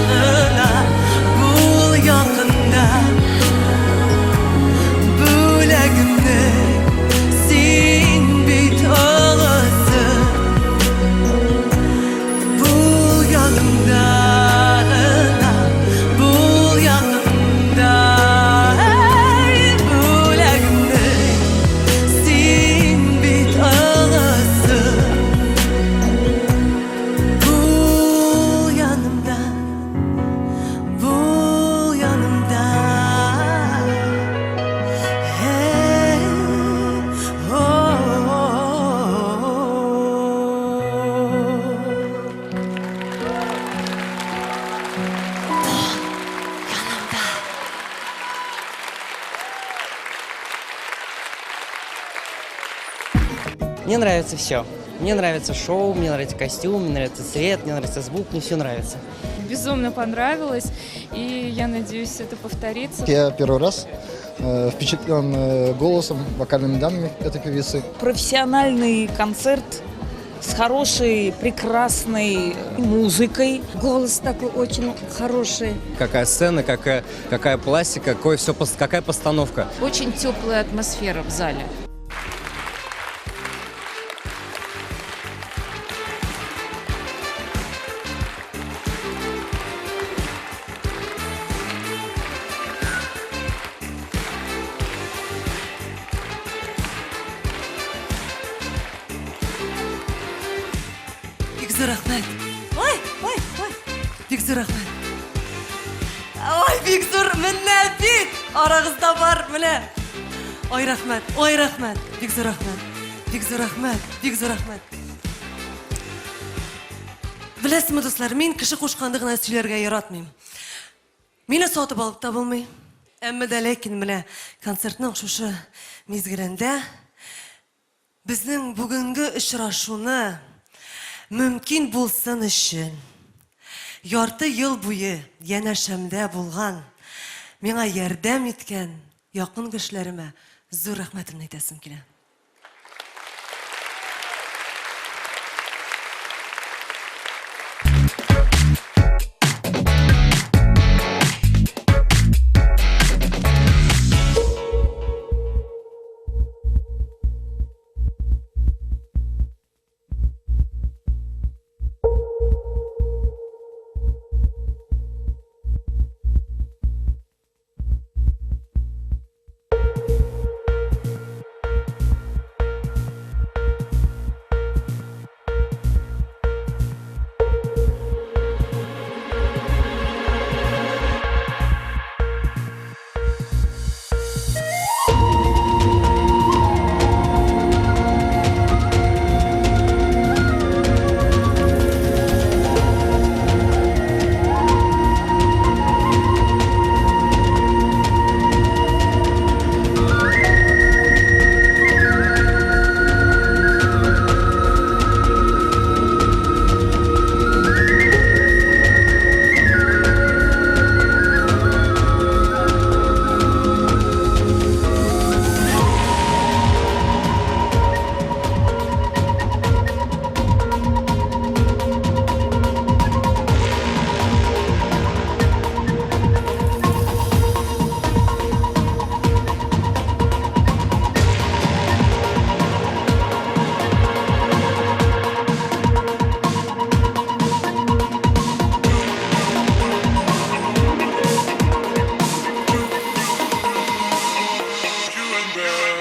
гына, бул якында. Бүләгемне син бит аласың. Бул янымда гына, бул якында. Бүләгемне син бит аласың. Бул янымда, бул янымда. Hey, oh. Мне нравится все. Мне нравится шоу, мне нравится костюм, мне нравится цвет, мне нравится звук, мне все нравится. Безумно понравилось, и я надеюсь, это повторится. Я первый раз впечатлен голосом, вокальными данными этой певицы. Профессиональный концерт С хорошей, прекрасной музыкой. Голос такой очень хороший. Какая сцена, какая пластика, какое все, какая постановка. Очень теплая атмосфера в зале. Бик зур рәхмәт. Ой, ой, ой. Бик зур рәхмәт. Ой, бик зур. Менә бит. Арагызда бар, менә. Ой, рәхмәт. Ой, рәхмәт. Бик зур рәхмәт. Бик зур рәхмәт. Бик зур рәхмәт. Беләсезме, дуслар, мин кеше кушканда гына сөйләргә яратмыйм. Мине сатып алып та булмый. Әмма дә ләкин менә концертның шушы мизгелендә Безнең бүгенге очрашуны мөмкин булсын өчен, ярты ел буе янәшәмдә булган, миңа ярдәм иткән якын кешеләремә зур рәхмәтемне әйтәсем килә.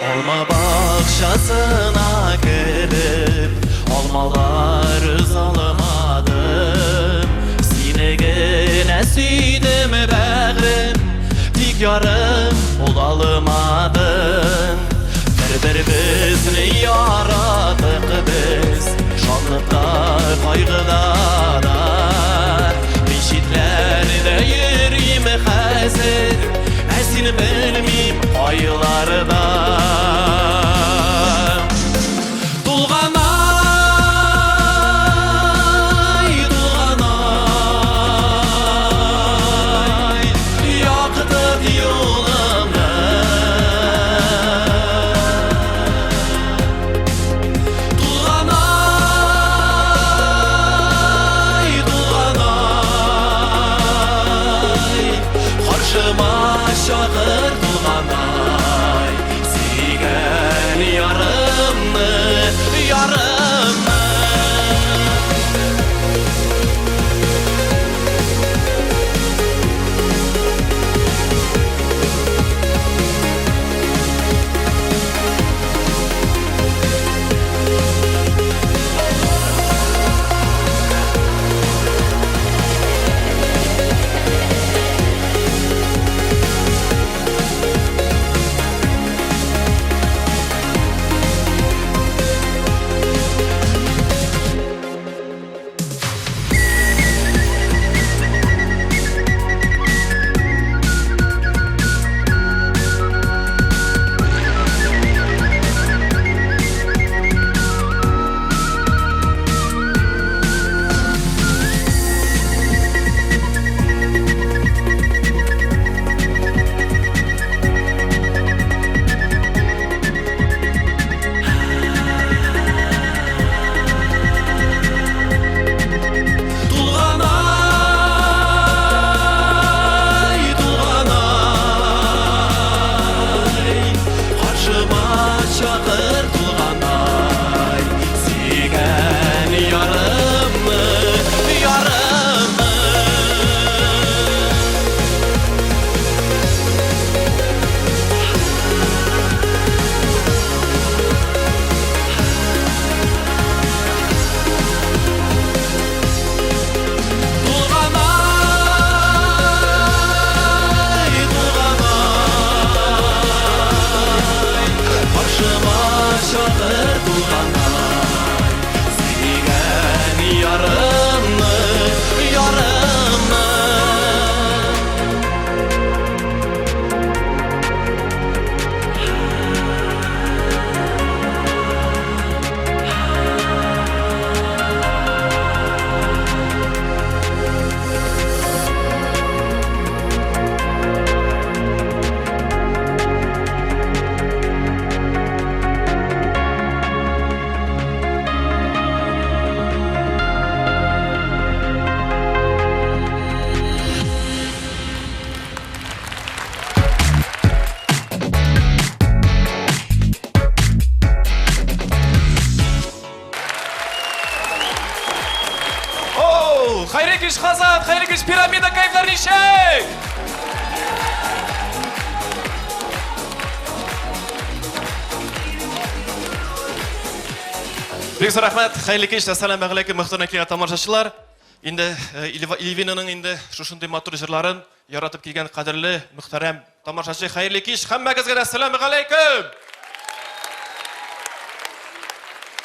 Алма бакчасына кереп, алмалар өзалмадым. Сине генә сөйдем, бәгърем, тик ярым була алмадың. Бер-беребезне яраттык без, шатлыкта, кайгыда да. Мин читләрдә йөрим хәзер, ә син белмим кайларда. Тулганай, тулганай, яктыт юлымны. Тулганай, тулганай, каршыма чакыр, тулганай. кич, Казан! Хәерле кич, Пирамида! Кәефләр ничек? Бик зур рәхмәт. Хәерле кич. Әссәламу алейкум, мөхтәрәм килгән тамашачылар. Инде э, Ильвинаның инде шушындый матур җырларын яратып килгән кадерле, мөхтәрәм тамашачы, хәерле кич. Һәммәгезгә дә әссәламу алейкум.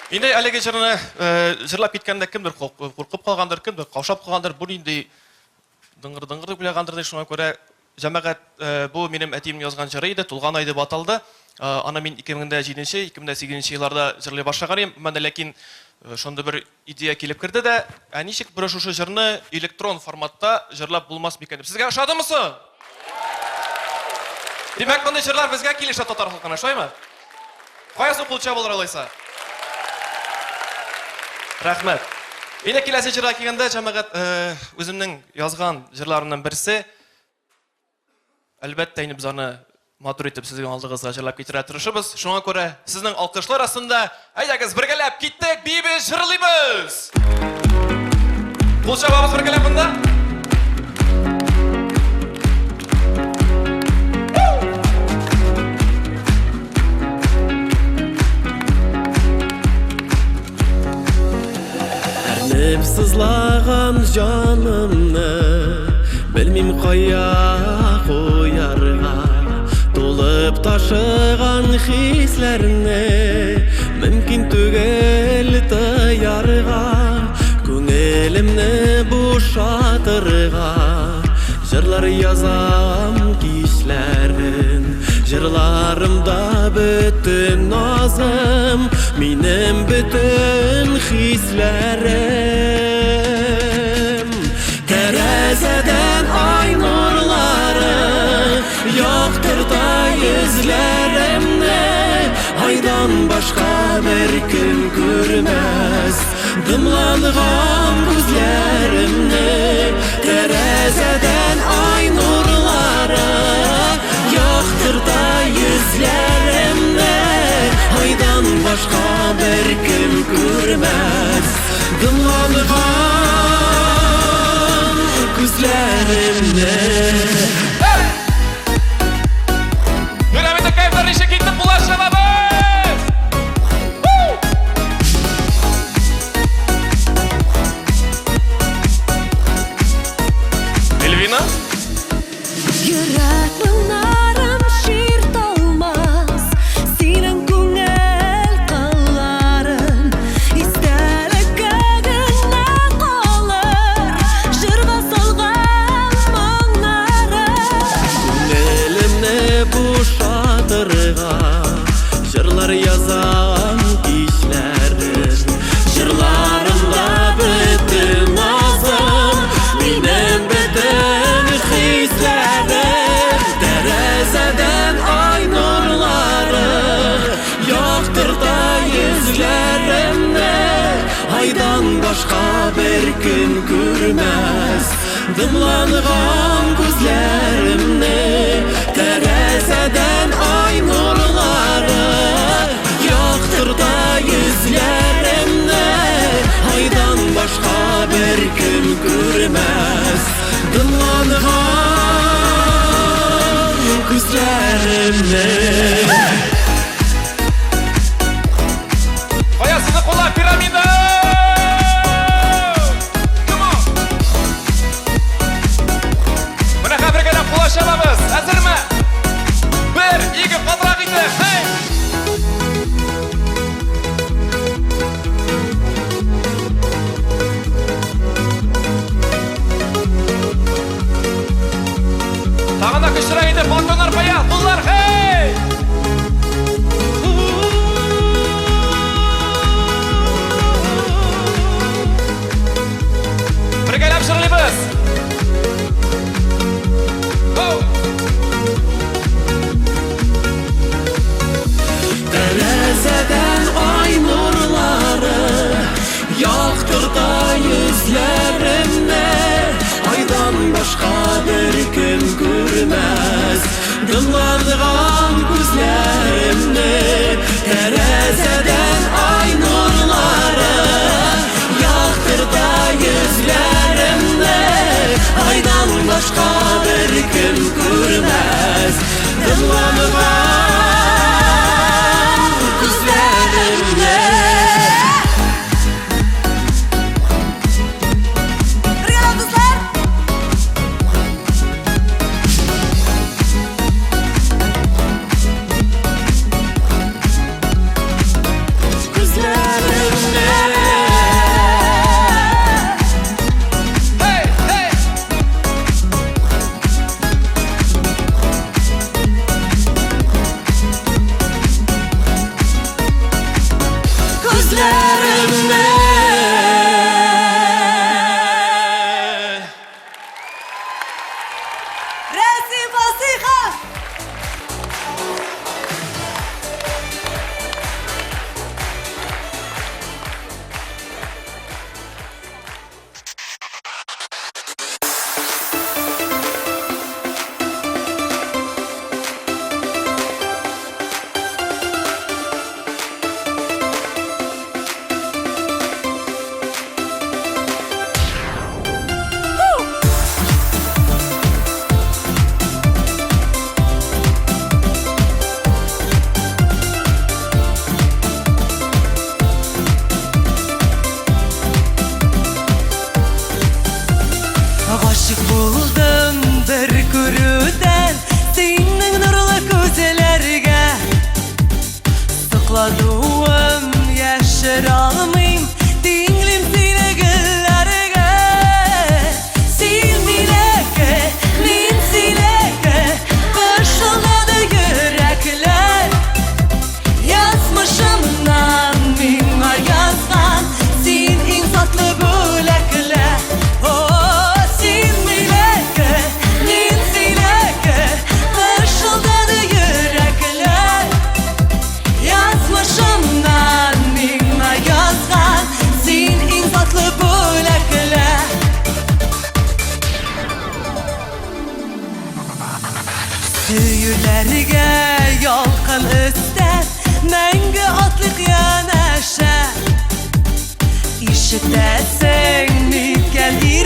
Инде әлеге җырны э, җырлап киткәндә кемдер куркып калгандыр, кемдер каушап калгандыр, бу нинди дыңгыр-дыңгыр дип уйлагандыр ди, шуңа күрә җәмәгать, э, бу минем әтием язган җыры иде, Тулган ай дип аталды. Э, аны мин 2007, 2008 елларда җырлый башлаган идем. Менә ләкин шундый бер идея килеп керде дә, ә ничек бер шушы җырны электрон форматта җырлап булмас микән дип. Сезгә ошадымы соң? Димәк, мондый җырлар безгә килешә татар халкына, шулаймы? Каясы кул чабылыр алайса? Рәхмәт. Инде киләсе җырга килгәндә, җәмәгать, э, үземнең язган җырларымның берсе. Әлбәттә, инде без аны матур итеп сезнең алдыгызга җырлап китерә тырышыбыз. Шуңа күрә сезнең алкышлар астында әйдәгез бергәләп киттек, биибез, җырлыйбыз! Кул чабабыз бергәләп монда. Әрнеп сызлаган җанымны Белмим кая куярга Тулып ташыган хисләрне Мөмкин түгел тыярга Күңелемне бушатырга Җырлар язам кичләрен Җырларымда бөтен назым Минем бөтен хисләрем Тәрәзәдән ай нурлары Яктырта йөзләремне Айдан башка бер кем күрмәс Дымланган күзләремне Тәрәзәдән ай нурлары Яктырта йөзләремне Айдан башка бер кем күрмәс Дымланган күзләремне Пирамида кәефләр ничек китте, кул чабабыз! Эльвина? Йөрәк моңнарым чирталмас Синең күңел кылларын Истәлеккә генә калыр Җырга салган моңнарым Күңелемне бушатырга Җырлар язам кичләрен Җырларымда бөтен назым Минем бөтен хисләрем Тәрәзәдән ай нурлары Яктырта йөзләремне Айдан башка бер кем күрмәс Дымланган күзләремне Тәрәзәдән ай нурлары Яктырта йөзләремне Айдан башка бер кем күрмәс Дымланган күзләремне Кая сезнең куллар, пирамида! Come on! Менә хәзер бергәләп кул чабабыз. Әзерме? Бер, ике, катырак инде. Хей! Тагын да көчлерәк инде, балконнар кая? Куллар, хей! Бергәләп җырлыйбыз. Go! Тәрәзәдән ай нурлары Яктырта йөзләремне Айдан башка бер кем күрмәс Дымланган күзләремне Тәрәзәдән ай нурлары Яктырта йөзләремне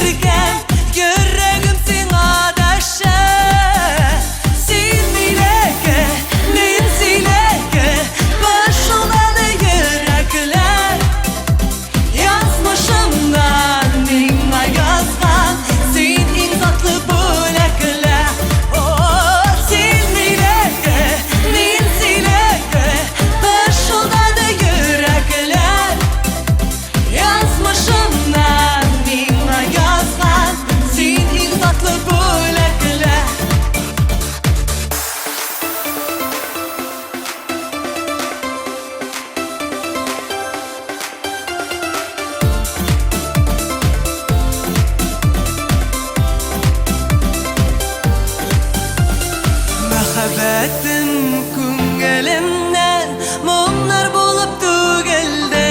Иркәм, йөрәгем сиңа дәшә. Син минеке, мин синеке, пышылдады йөрәкләр. Язмышымнан миңа язган, син иң затлы бүләкләр. О, син минеке, мин синеке, пышылдады йөрәкләр. Язмышымнан миңа язган, син иң затлы бүләкләр. Мәхәббәтем күңелемнән моңнар булып түгелде.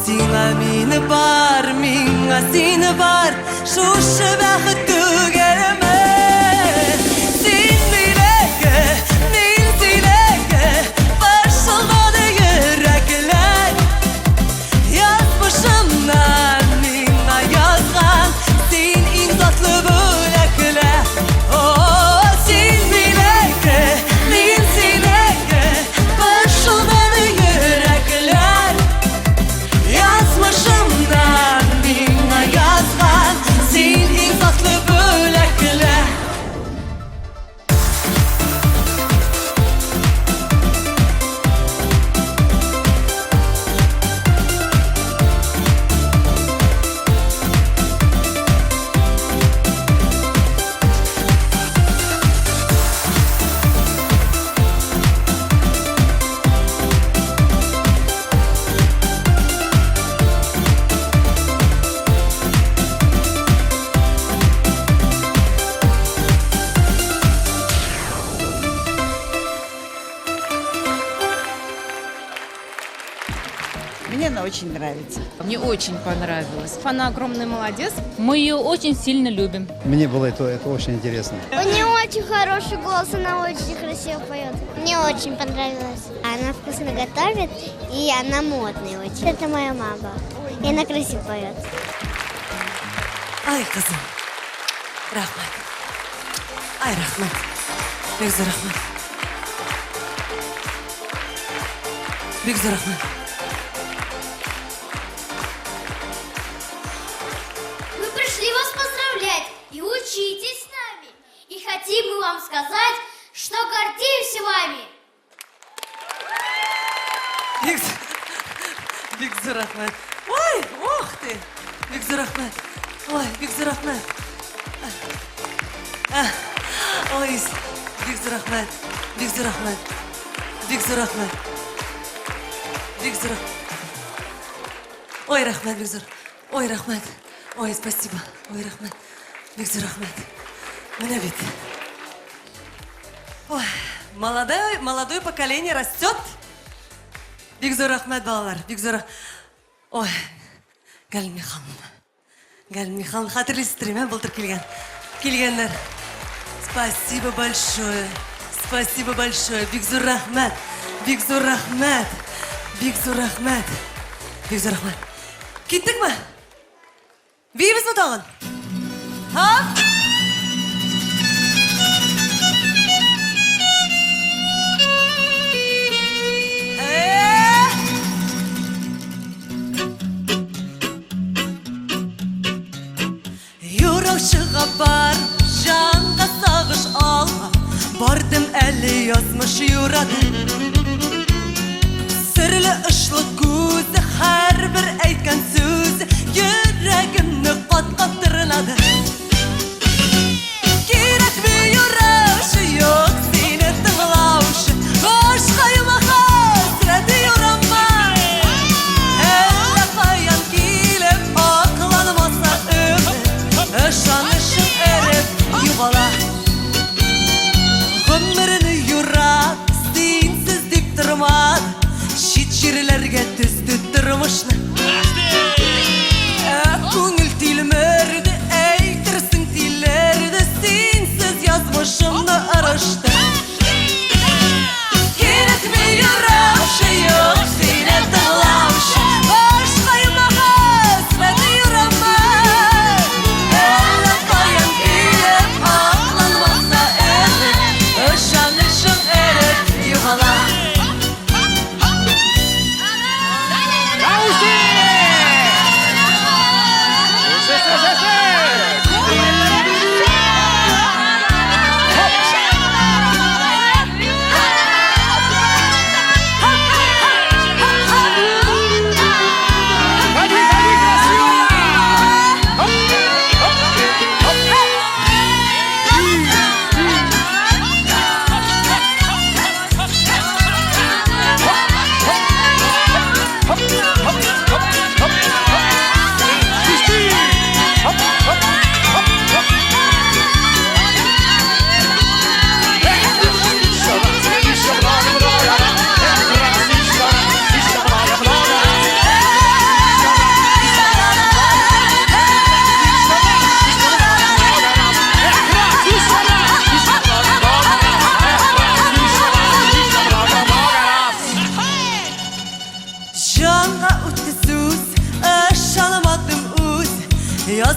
Сиңа мине бар, миңа сине бар, шушы бәхет түгелме? Син минеке, мин синеке, пышылдады йөрәкләр. Язмышымнан миңа язган, син иң затлы бүләкләр. О, син минеке, мин синеке, пышылдады йөрәкләр. Язмышымнан миңа язган, син иң затлы бүләкләр. Мне она очень нравится. Мне очень понравилось. Она огромный молодец. Мы ее очень сильно любим. Мне было это очень интересно. У нее очень хороший голос, она очень красиво поет. Мне очень понравилось. Она вкусно готовит, и она модная очень. Это моя мама. И она красиво поет. Ай, кызым. Рәхмәт. Ай, рәхмәт. Бик зур рәхмәт. Бик зур рәхмәт. Мы пришли вас поздравлять и учитесь с нами. И хотим мы вам сказать, что гордимся вами. Бик зур рәхмәт. Ой, ох ты. Бик зур рәхмәт. Ой, бик зур рәхмәт. Ой, бик зур рәхмәт. Бик зур рәхмәт. Бик зур рәхмәт. Бик зур. Ой, рәхмәт, бик зур. Ой, рәхмәт. Ой, спасибо. Ой, рәхмәт. Бик зур рәхмәт. Менә бит. Ой, молодое, молодое поколение растет. Бик зур рәхмәт, балалар. Бик зур. Ой, Галина Михайловна. Галина Михайловна, хәтерлисездер, былтыр килгән. Килгәннәр. Спасибо большое. Спасибо большое. Бик зур рәхмәт. Бик зур рәхмәт. Бик зур рәхмәт. Бик зур рәхмәт. Киттекме? Биибезме тагын? Ха? Э? Юраучыга бар, җанга сагыш алма. Бардым әле язмыш юрады. Серле очлы күзе, һәрбер әйткән сүзе йөрәгемне кат-кат тырнады. Кирәкми юраучы, юк сине тыңлаучы. Башкаема хәсрәте юрама. Әллә каян килеп акланмаса өмет, ышанычың эреп югала. Гомерне юрап, синсез дип тормады, чит җирләргә төзде тормышны. Ә күңел тилмерде, әйтерсең тилерде, синсез язмышымны ырышты. Кирәкми юраучы, юк сине тыңлаучы, башкаема хәсрәте юрама.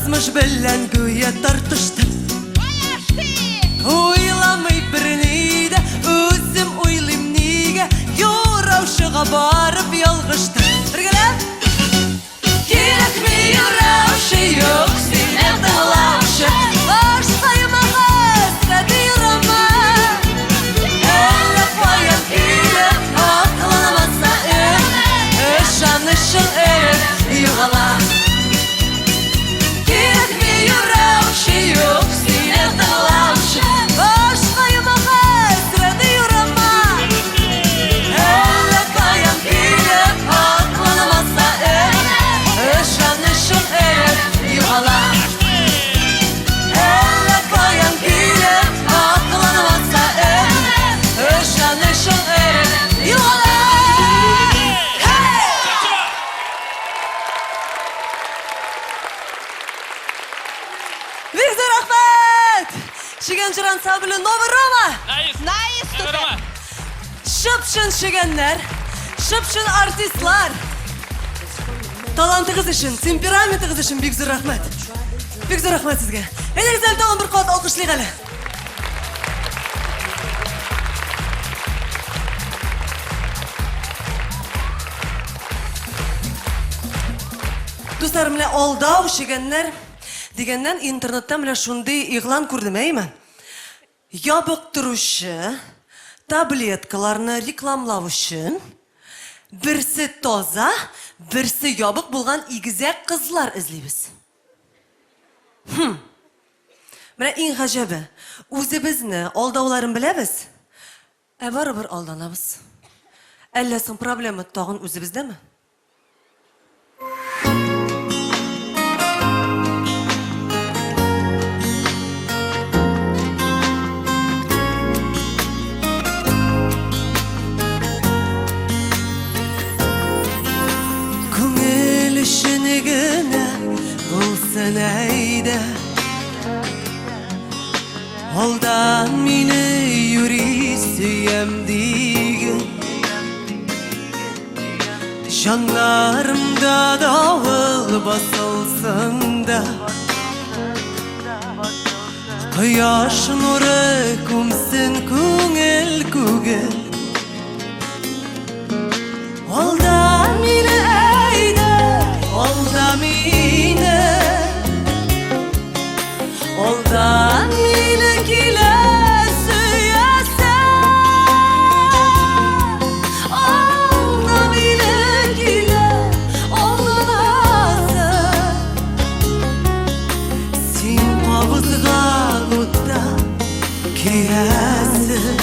Язмыш белән гүя тартыштым. Уйламый берни дә, үзем уйлыйм нигә, юраучыга барып ялгыштым. Бергәләп! Кирәкми юраучы, юк сине тыңлаучы. Башкаема хәсрәт юрама. Әллә каян килеп акланмаса өмет, ышанычың эреп югала. Кирәкми юраучы, юк сине тыңлаучы. Башкаема хәсрәт юрама. Әллә каян килеп акланмаса өмет, ышанычың эреп югала. Әллә каян килеп акланмаса өмет, ышанычың эреп югала. Бик зур рәхмәт! Чегән җыр ансамбле Новый Рома! Найс! Чып-чын чегәннәр, чып-чын артистлар. Талантыгыз өчен, темпераментыгыз өчен бик зур рәхмәт. Бик зур рәхмәт сезгә. Әйдәгез әле тагын бер кат алкышлыйк әле. Дуслар, менә алдау чегәннәр дигәннән интернетта менә шундый игълан күрдем, әйеме? Ябыктыручы таблеткаларны рекламлау өчен берсе таза, берсе ябык булган игезәк кызлар эзлибез. Хм. Менә иң гаҗәбе, үзебезне алдауларын беләбез, ә барыбер алданабыз. Әллә соң проблема тагын үзебездәме? Күңел өчен генә булсын әйдә. Алдан мине юри сөям диген. Җаннарымда давыл басылсын да. Кояш нуры күмсен күңел күген. Алда мине әйдә, алда мине. Алда мине килә сөясең. Алда мине килә алданасың. Син кабызган утта көясең.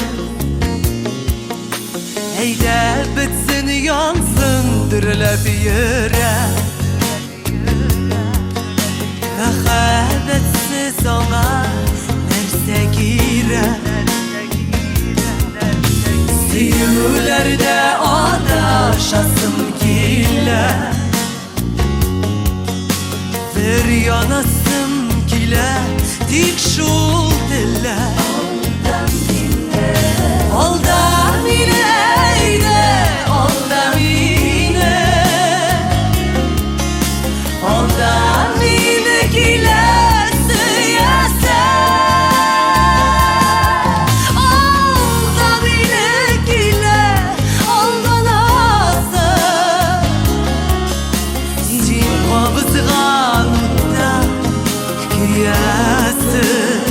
Әйдә бетсен янсын дөрләп йөрәк. Мәхәббәтсез аңа нәрсә кирәк? Сөюләрдә адашасым килә. Бер янасым килә, тик шул теләк. Алда мине әйдә, алда мине. Алда мине килә сөясең. Алда мине килә алданасың. Син кабызган утта көясең.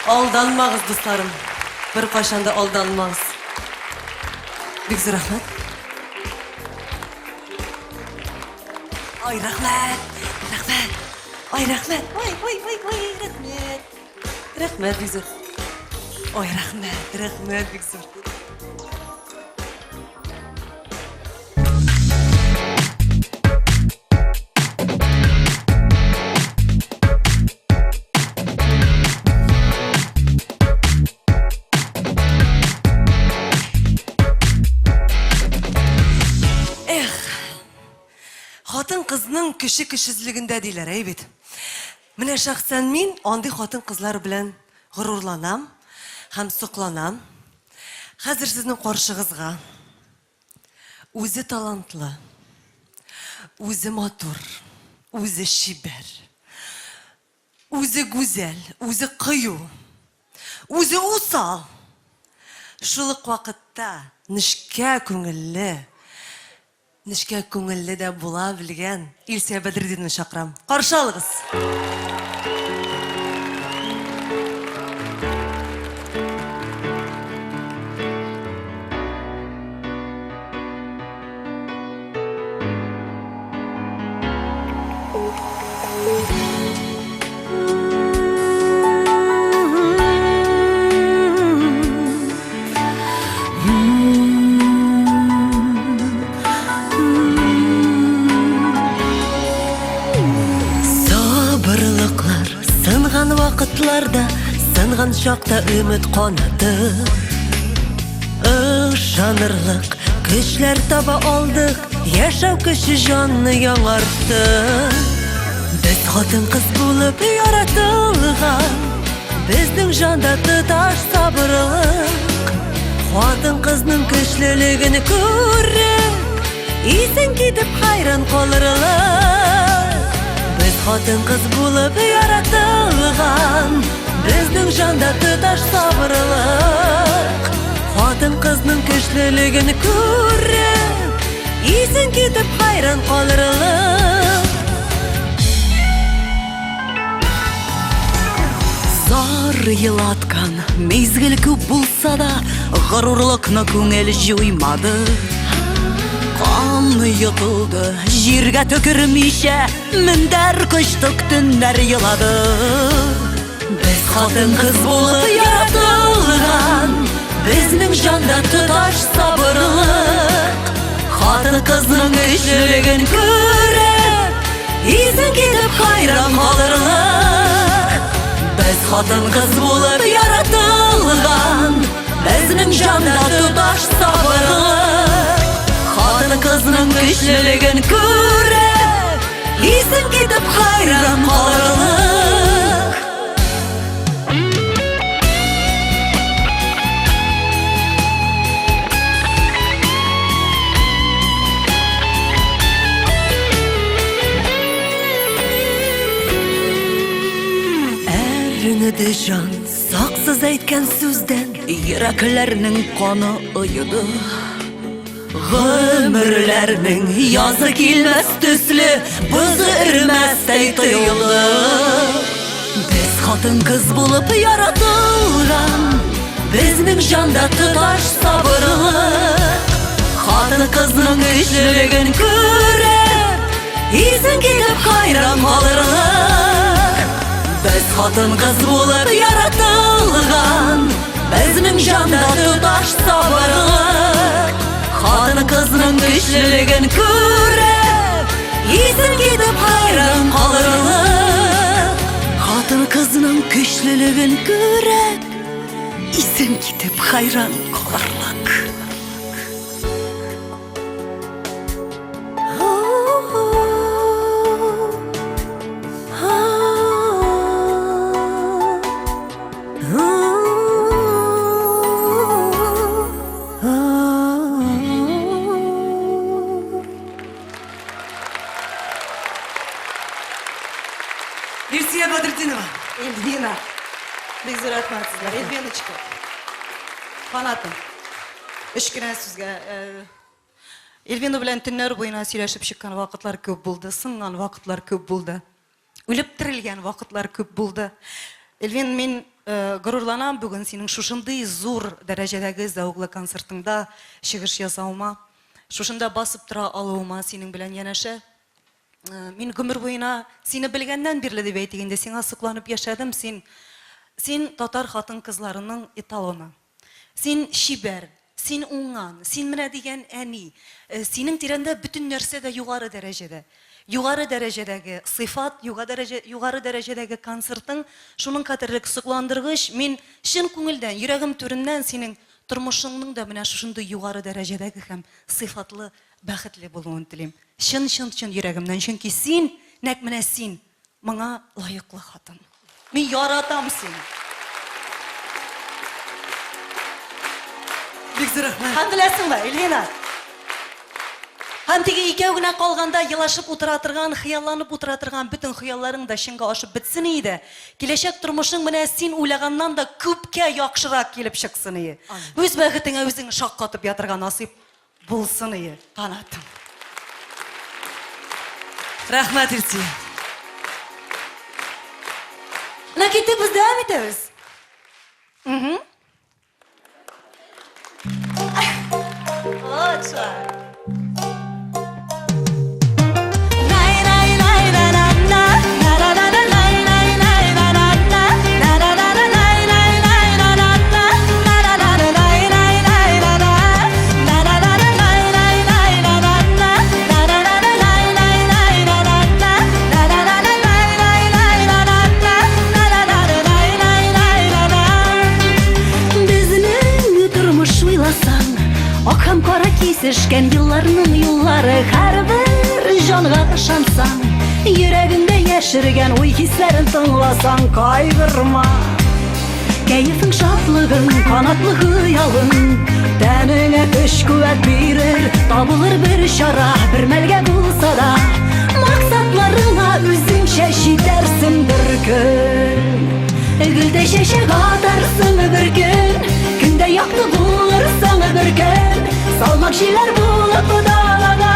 Алданмагыз, дусларым. Беркайчан да алданмагыз. Бик зур рәхмәт. Ай, рәхмәт! Рәхмәт! Ай, рәхмәт! Ой, ой, ой, ой, рәхмәт! Рәхмәт, бик зур. Ой, рәхмәт, рәхмәт, бик зур. Эх, хатын-кызның көче көчсезлегендә диләр, әй бит. Менә шәхсән мин андый хатын-кызлар белән горурланам һәм сокланам. Хәзер сезнең каршыгызга үзе талантлы, үзе матур, үзе чибәр, үзе гүзәл, үзе кыю, үзе усал, шул ук вакытта нечкә күңелле, Нечкә күңелле дә була белгән Илсөя Бәдретдинованы чакырам. Каршы алыгыз! Сабырлыклар сынган вакытларда, сынган чакта өмет канаты. Ышанырлык көчләр таба алдык, яшәү көче җанны яңартты. Без хатын-кыз булып яратылган, Безнең җанда тоташ сабырлык, Хатын-кызның көчлелеген күреп, Исең китеп хайран калырлык. Без хатын-кыз булып яратылган, Безнең җанда тоташ сабырлык, Хатын-кызның көчлелеген күреп, Исең китеп хайран калырлык. Зар елаткан мизгел күп булса да, горурлыкны күңел җуймады. Кан йотылды, җиргә төкермичә, мендәр кочтык, төннәр елады. Без хатын-кыз булып яратылган, безнең җанда тоташ сабырлык. Хатын-кызның көчлелеген күреп, Исең китеп хайран калырлык. Без хатын-кыз булып яратылган, Безнең җанда тоташ сабырлык. Хатын-кызның көчлелеген күреп, Исең китеп хайран калырлык. Әрнеде җан, саксыз әйткән сүздән Йөрәкләрнең каны оеды. Гомерләрнең язы килмәс төсле, бозы эремәстәй тоелды. Без хатын-кыз булып яратылган, безнең җанда тоташ сабырлык. Хатын-кызның көчлелеген күреп, исең китеп хайран калырлык. Без хатын-кыз булып яратылган, безнең җанда тоташ сабырлык. Хатын-кызның көчлелеген күреп, исең китеп хайран калырлык. Хатын-кызның көчлелеген күреп, исең китеп хайран калырлык. Илсөя Бәдретдинова. Эльвина. Бик зур рәхмәт сезгә. Эльвиночка. Фанатым. Өч кенә сүзгә. Э, Эльвина белән төннәр буена сөйләшеп чыккан вакытлар күп булды, сынган вакытлар күп булды. Үлеп терелгән вакытлар күп булды. Эльвин, мин Горурланам бүген синең шушындый зур дәрәҗәдәге зәвыклы концертыңда чыгыш ясавыма, шушында басып тора алуыма синең белән янәшә. Мин гомер буена сине белгәннән бирле дип әйтик инде, сиңа сокланып яшәдем. Син, син татар хатын-кызларының эталоны. Син чибәр, син уңган, син менә дигән әни. Синең тирәндә бөтен нәрсә дә югары дәрәҗәдә. Югары дәрәҗәдәге сыйфат, югары дәрәҗәдәге концертың шуның кадәрлек сокландыргыч. Мин чын күңелдән, йөрәгем түреннән синең тормышыңның да менә шушындый югары дәрәҗәдәге һәм сыйфатлы, бәхетле булуын телим. Чын-чын-чын йөрәгемнән, чөнки син, нәкъ менә син, моңа лаеклы хатын. Мин яратам сине. Бик зур рәхмәт. Һәм беләсеңме, Эльвина, һәм теге икәү генә калганда елашып утыра торган, хыялланып утыра торган бөтен хыялларың да чынга ашып бетсен иде. Киләчәк тормышың менә син уйлаганнан да күпкә яхшырак килеп чыксын ие. Үз бәхетеңә үзең шаккатып ятырга насыйп Булсын ие, канатым. Рәхмәт, Илсөя. Менә киттек, без дәвам итәбез. Угу. Вот шулай. Безнең тормыш уйласаң, ак һәм кара кисешкән елларның юллары һәрбер җанга ышансаң, йөрәгеңдә яшергән уй-хисләрен тыңласаң, кайгырма. Кәефең, шатлыгың, канатлы хыялың Тәнеңә көч-куәт бирер, табылыр бер чара, бер мәлгә булса да. Максатларыңа үзеңчә җитәрсең бер көн. Гөлдә чәчәк атарсың бер көн, Көндә якты булырсың бер көн. Салмак җилләр булып далада,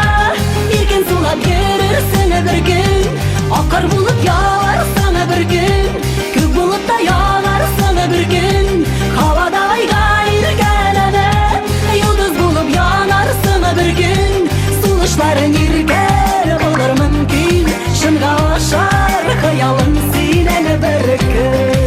Иркен сулап йөрерсең бер көн. Ак кар булып яварсың бер көн, Күк булып та янарсың бер көн. Һавада айга иркәләнеп, Йолдыз булып янарсың бер көн. Сулышларың иркәл булыр мөмкин, Чынга ашар хыялың синең бер көн.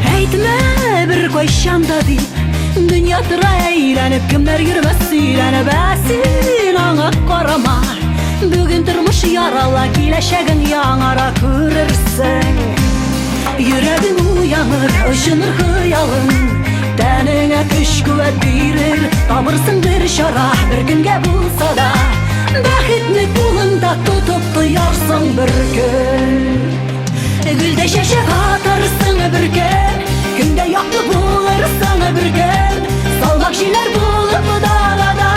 Әйтмә бер кайчан да дип, дөнья тора әйләнеп, кемнәр йөрмәс сөйләнеп, ә син аңа карама. Бүген тормыш ярала, киләчәгең яңара күрерсең. Йөрәгең уяныр, очыныр хыялың, Тәнеңә көч-куәт бирер, табырсың бер чара, бер көнгә булса да. Бәхетне кулыңда тотып тоярсың бер көн. Гөлдә чәчәк атарсың бер көн, Көндә якты булырсың бер көн. Салмак җилләр булып далада,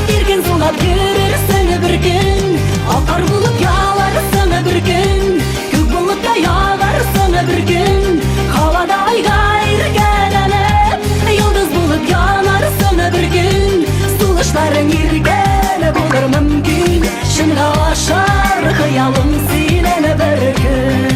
Иркен сулап йөрерсең бер көн. Ак кар булып яварсың бер көн, Күк булып та ягарсың бер көн. Һавада айга иркәләнеп, Йолдыз булып янарсың бер көн. Сулышларың иркәле булыр мөмкин, Чынга ашар хыялың синең бер көн.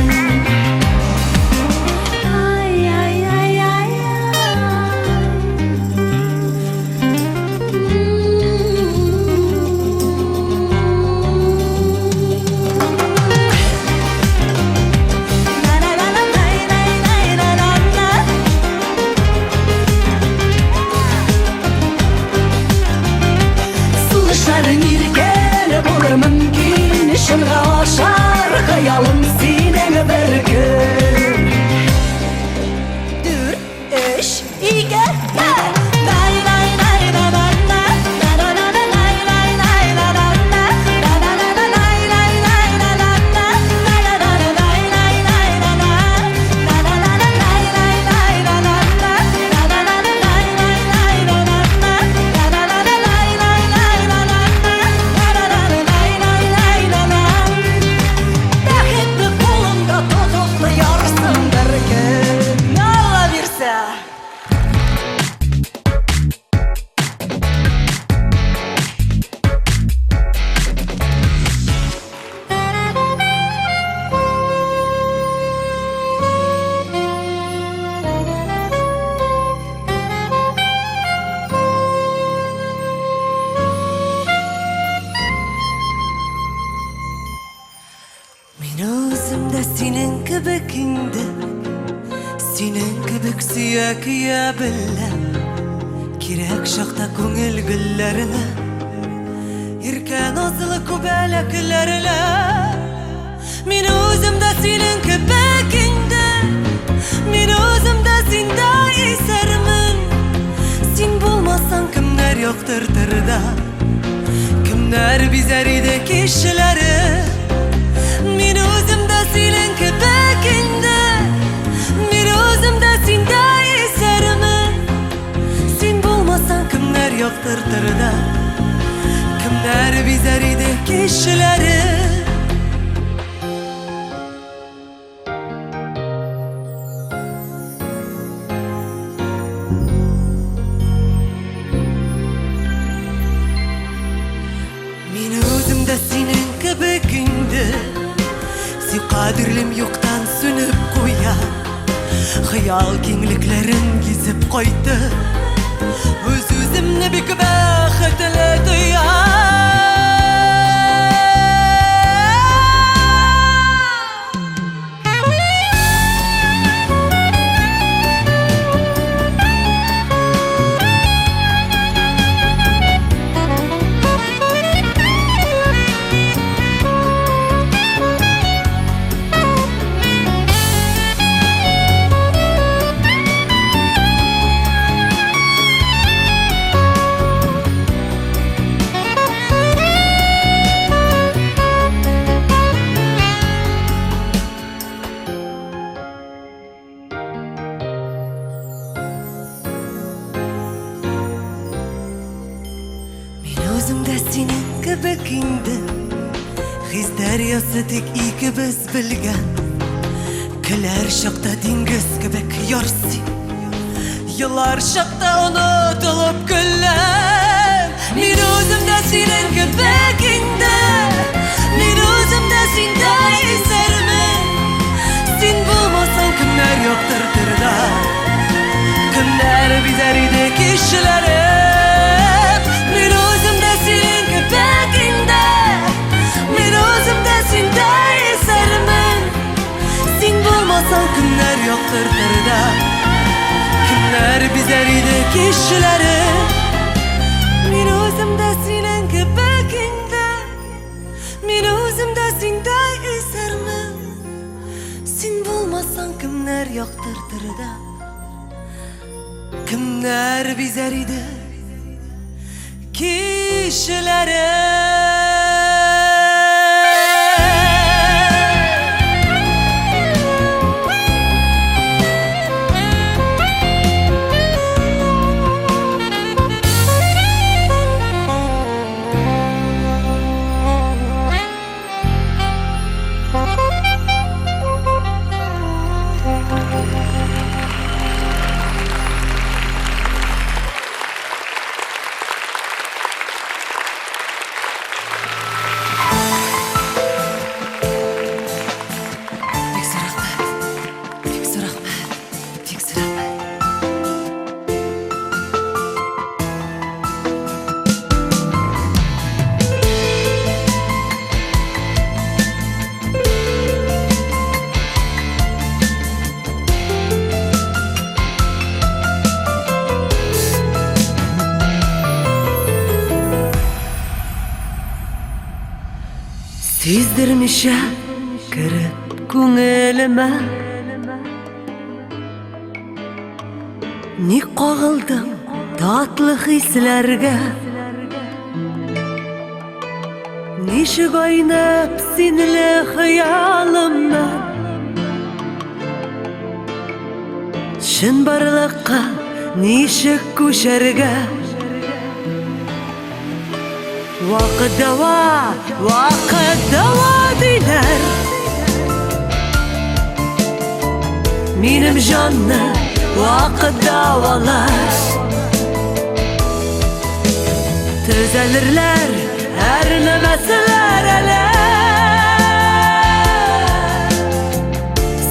Сулышларың иркәле булыр мөмкин, Чынга ашар хыялың синең бер көн. Дүрт, өч, ике, бер. Мин үзем дә синең кебек инде, Синең кебек сөя-көя беләм. Кирәк чакта күңел гөлләренә, Иркә назлы күбәләкләренә. Мин үзем дә синең кебек инде, Мин үзем дә синдә исәрмен. Син булмасаң кемнәр яктыртыр да, Кемнәр бизәр иде кичләре? Мин үзем дә синең кебек инде, Мин үзем дә синдә исәрмен. Син булмасаң кемнәр яктыртыр да, Кемнәр бизәр иде кичләре? Мин үзем дә синең кебек инде, Син кадерлем юктан сүнеп куя. Хыял киңлекләрен гизеп кайтып, Үз-үземне бик бәхетле тоям. Мин үзем дә синең кебек инде, Хис дәрьясы тик икебез белгән. Көләр чакта диңгез кебек ярсый, Елар чакта онытылып көләм. Мин үзем дә синең кебек инде, Мин үзем дә синдә исәрмен. Син булмасаң кемнәр яктыртыр да, Кемнәр бизәр иде кичләрен? Мин үзем дә синең кебек инде, Мин үзем дә синдә исәрмен. Син булмасаң кемнәр яктыртыр да, Кемнәр бизәр иде кичләрен? Мин үзем дә синең кебек инде, Мин үзем дә синдә исәрмен. Син булмасаң кемнәр яктыртыр да, Кемнәр бизәр иде кичләрен? Бик зур рәхмәт. Бик зур рәхмәт. Бик зур рәхмәт. Сиздермичә кереп күңелемә, Ник кагылдың татлы хисләргә? Ничек айнып синле хыялымнан, Чынбарлыкка ничек күчәргә? Вакыт дәва, вакыт дәва диләр. Минем җанны вакыт дәвалар. Төзәлерләр, әрнемәсләр әле.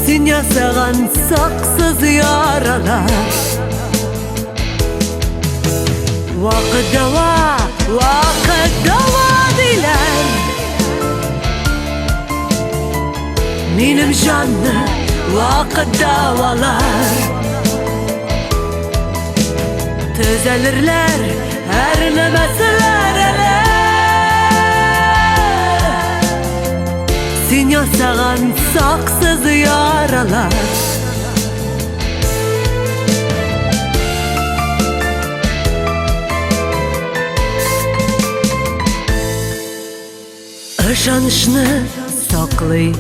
Син ясаган саксыз яралар. Вакыт дәва, вакыт дәва диләр. Минем җанны вакыт дәвалар. Төзәлерләр, әрнемәсләр әле. Син ясаган саксыз яралар. Ышанычны саклый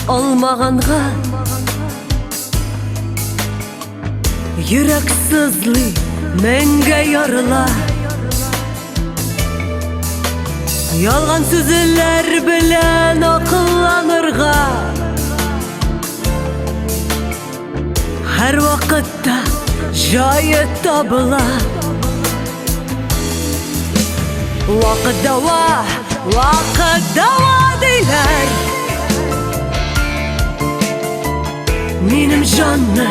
алмаганга Йөрәк сызлый, мәңге ярыла. Ялган сүзләр белән акылланырга Һәр вакытта җае табыла. Вакыт дәва, вакыт дәва диләр. Минем җанны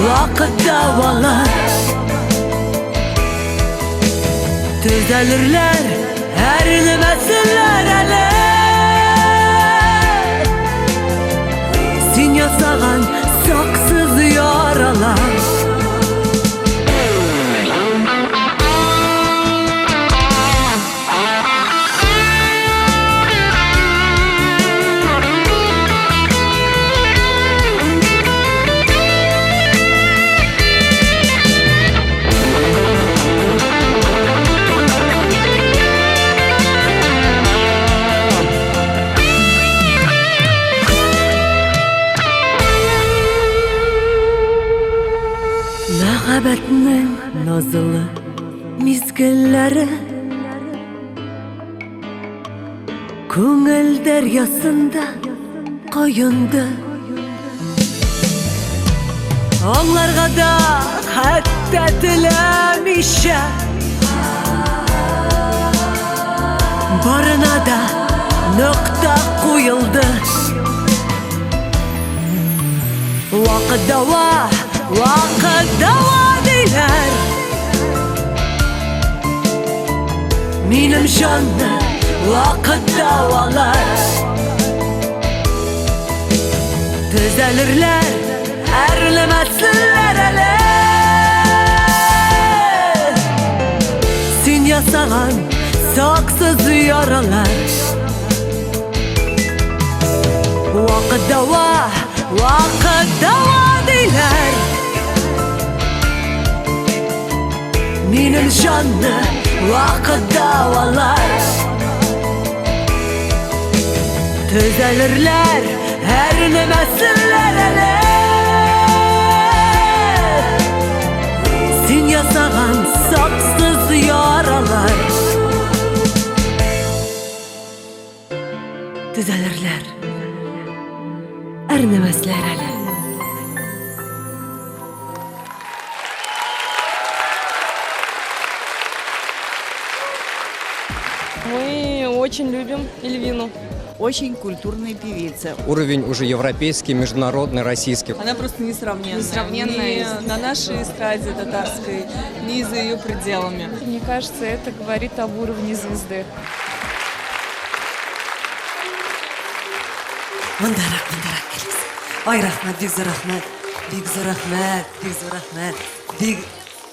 вакыт дәвалар. Төзәлерләр, әрнемәсеннәр әле. Син ясаган саксыз яралар. Мәхәббәтнең назлы мизгелләре Күңел дәрьясында коенды. Аңларга да хәтта теләмичә Барына да нокта куелды. Вакыт дәва, вакыт дәва диләр. Минем җанны вакыт дәвалар. Төзәлерләр, әрлемәсләр әле. Син ясаган саксыз яралар. Вакыт дәва, вакыт дәва диләр. Минем җанны вакыт дәвалар. Төзәлерләр, әрнемәсеннәр әле. Син ясаган саксыз яралар. Төзәлерләр, әрнемәсләр әле. Мы очень любим Эльвину. Очень культурная певица. Уровень уже европейский, международный, российский. Она просто несравненная. Несравненная. Ни на нашей эстраде татарской, ни за ее пределами. Мне кажется, это говорит об уровне звезды. Мондарак, мондарак килегез. Ай, рәхмәт, бик зур рәхмәт. Бик зур рәхмәт, бик зур рәхмәт. Бик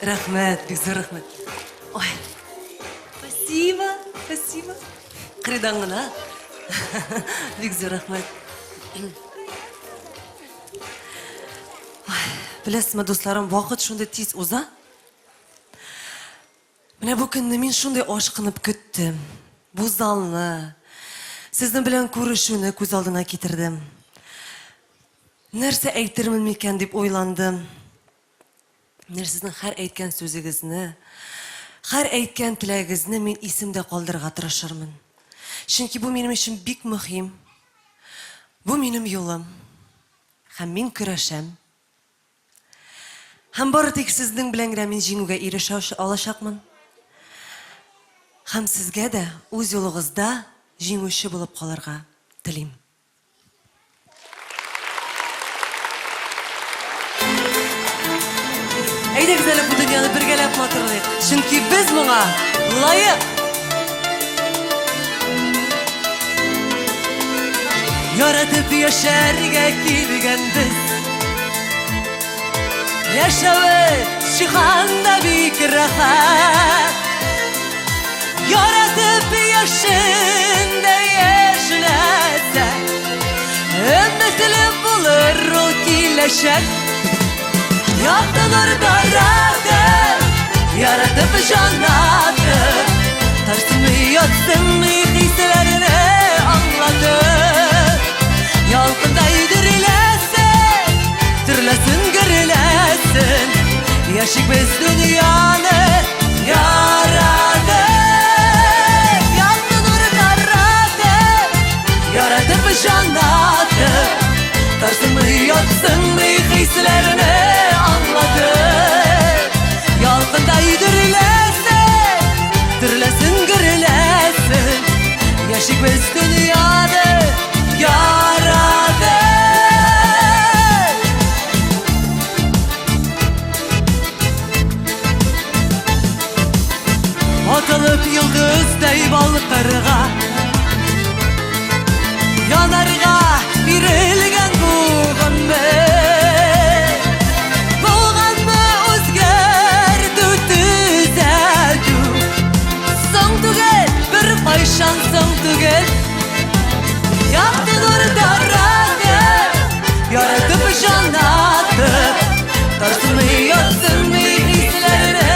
рәхмәт, бик зур рәхмәт. Ой, спасибо, спасибо. Кырыйдан гына. Бик зур рәхмәт. Ой, беләсезме, дусларым, вакыт шундый тиз уза. Менә бу көнне мин шундый ашкынып көттем. Бу залны, сезнең белән күрешүне күз алдына китердем. Нәрсә әйтермен микән дип уйландым. Менә сезнең һәр әйткән сүзегезне, һәр әйткән теләгегезне мин исемдә калдырырга тырышырмын. Чөнки бу минем өчен бик мөһим. Бу минем юлым. Һәм мин көрәшәм. Һәм бары тик сезнең белән генә мин җиңүгә ирешә алачакмын. Һәм сезгә дә үз юлыгызда җиңүче булып калырга телим. Әйдәгез әле бу дөньяны бергәләп матурлыйк, чөнки без моңа лаек! Яратып яшәргә килгән без. Яшәве җиһанда бик рәхәт. Яратып яшен дә яшьләсә, Өметле булыр ул киләчәк. Якты нур таратып, яратып җанатып, Тарсынмый, ятсынмый хисләрне аңлатып, Ялкындай дөрләсен, төрләсен, гөрләсен, Яшик без дөньяны яратып. Якты нур таратып, яратып җанатып, Тарсынмый, ятсынмый хисләрне аңлатып, Ялкындай дөрләсен, төрләсен, гөрләсен, Яшик без дөньяны яратып. Атылып йолдыздай балкырга, Янарга бирелгән бу гомер. Булганмы үзгәртү, төзәтү? Соң түгел, беркайчан соң түгел. Якты нур таратып, яратып җанатып, Тарсынмый, ятсынмый хисләрне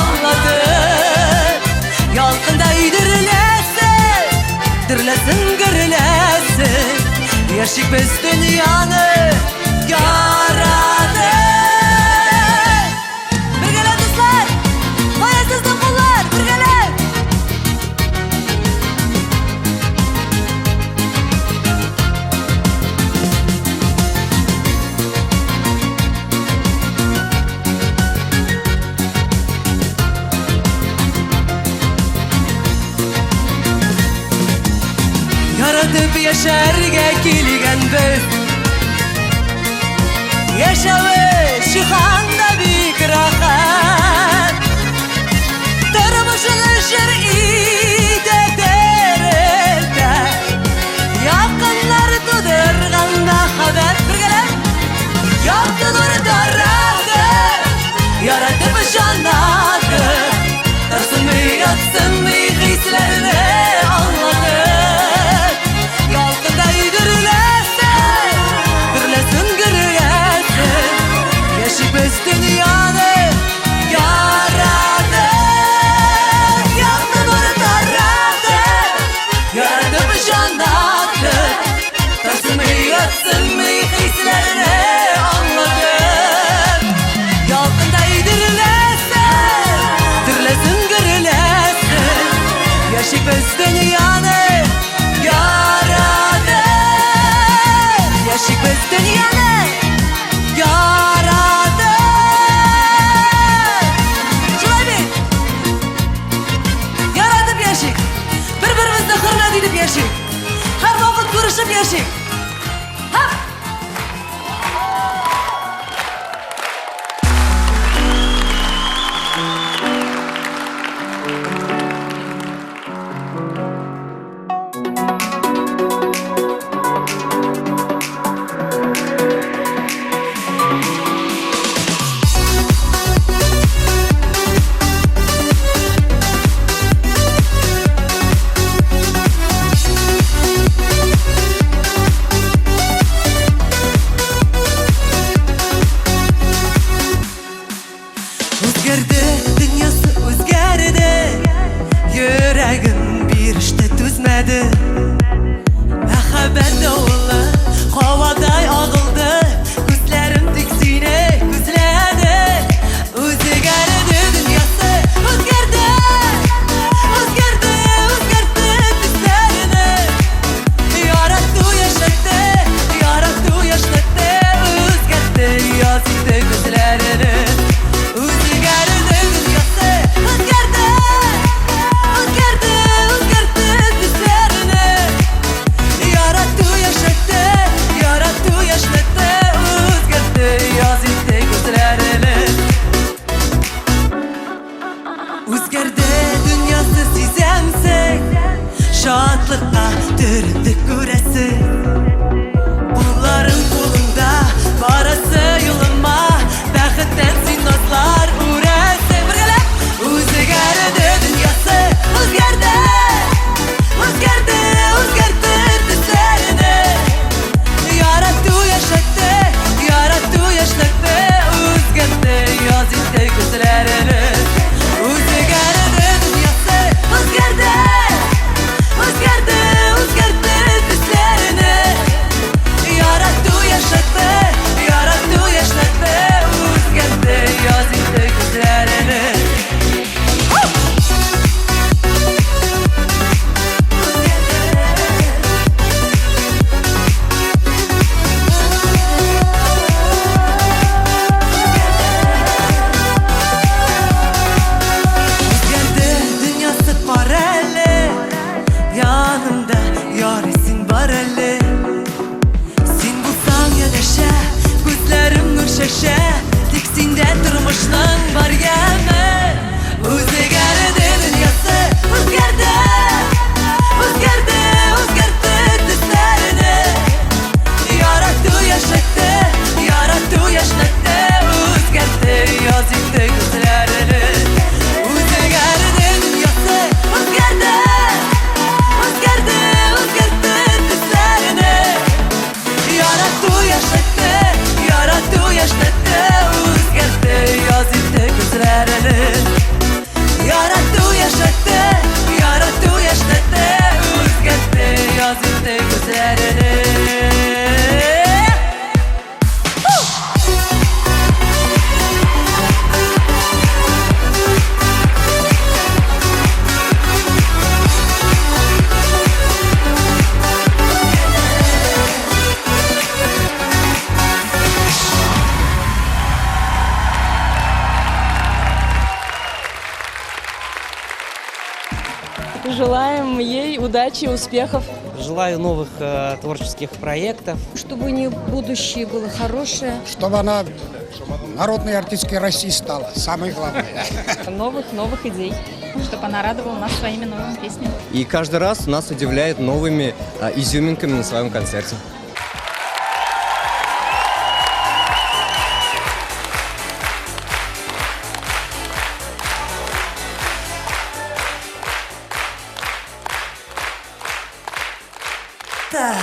аңлатып, Ялкындай дөрләсен, дөрләсен, гөрләсен, Яшик без дөньяны яратып. Бергәләп, дуслар! Кая сезнең куллар? Бергәләп! Яратып яшәргә килгән без. Яшәве җиһанда бик рәхәт. Тормышны җыр итә терелтә. Якыннар тудырган мәхәббәт. Бергәләп! Якты нур таратып, яратып җанатып, Тарсынмый, ятсынмый хисләрне аңлатып, Ялкындай дөрләсен, дөрләсен, гөрләсен, Яшик без дөньяны яратып. Якты нур таратып, яратып җанатып, Тарсынмый, ятсынмый хисләрне аңлатып, Ялкындай дөрләсен, дөрләсен, гөрләсен, Яшик без дөньяны яратып. Яшик без дөньяны яратып. Шулай бит? Яратып яшик. Бер-беребезне хөрмәт итеп яшик. Һәрвакыт күрешеп яшик. Һап! Үзгәрде дөньясы, үзгәрде. Йөрәгем биреште, түзмәде. Мәхәббәт давылы һавадай агылды. Күзләрем тик сине күзләде. Үзгәрде дөньясы, үзгәрде. Үзгәрде, үзгәртте төсләрне. Ярату яшәтте, ярату яшьнәтте. Үзгәртте, яз итте күзләрне. Желаем ей удачи, успехов. Желаю новых э, творческих проектов. Чтобы у нее будущее было хорошее. Чтобы она народной артисткой России стала, самое главное. Новых-новых идей. Чтобы она радовала нас своими новыми песнями. И каждый раз нас удивляет новыми изюминками на своем концерте. Так.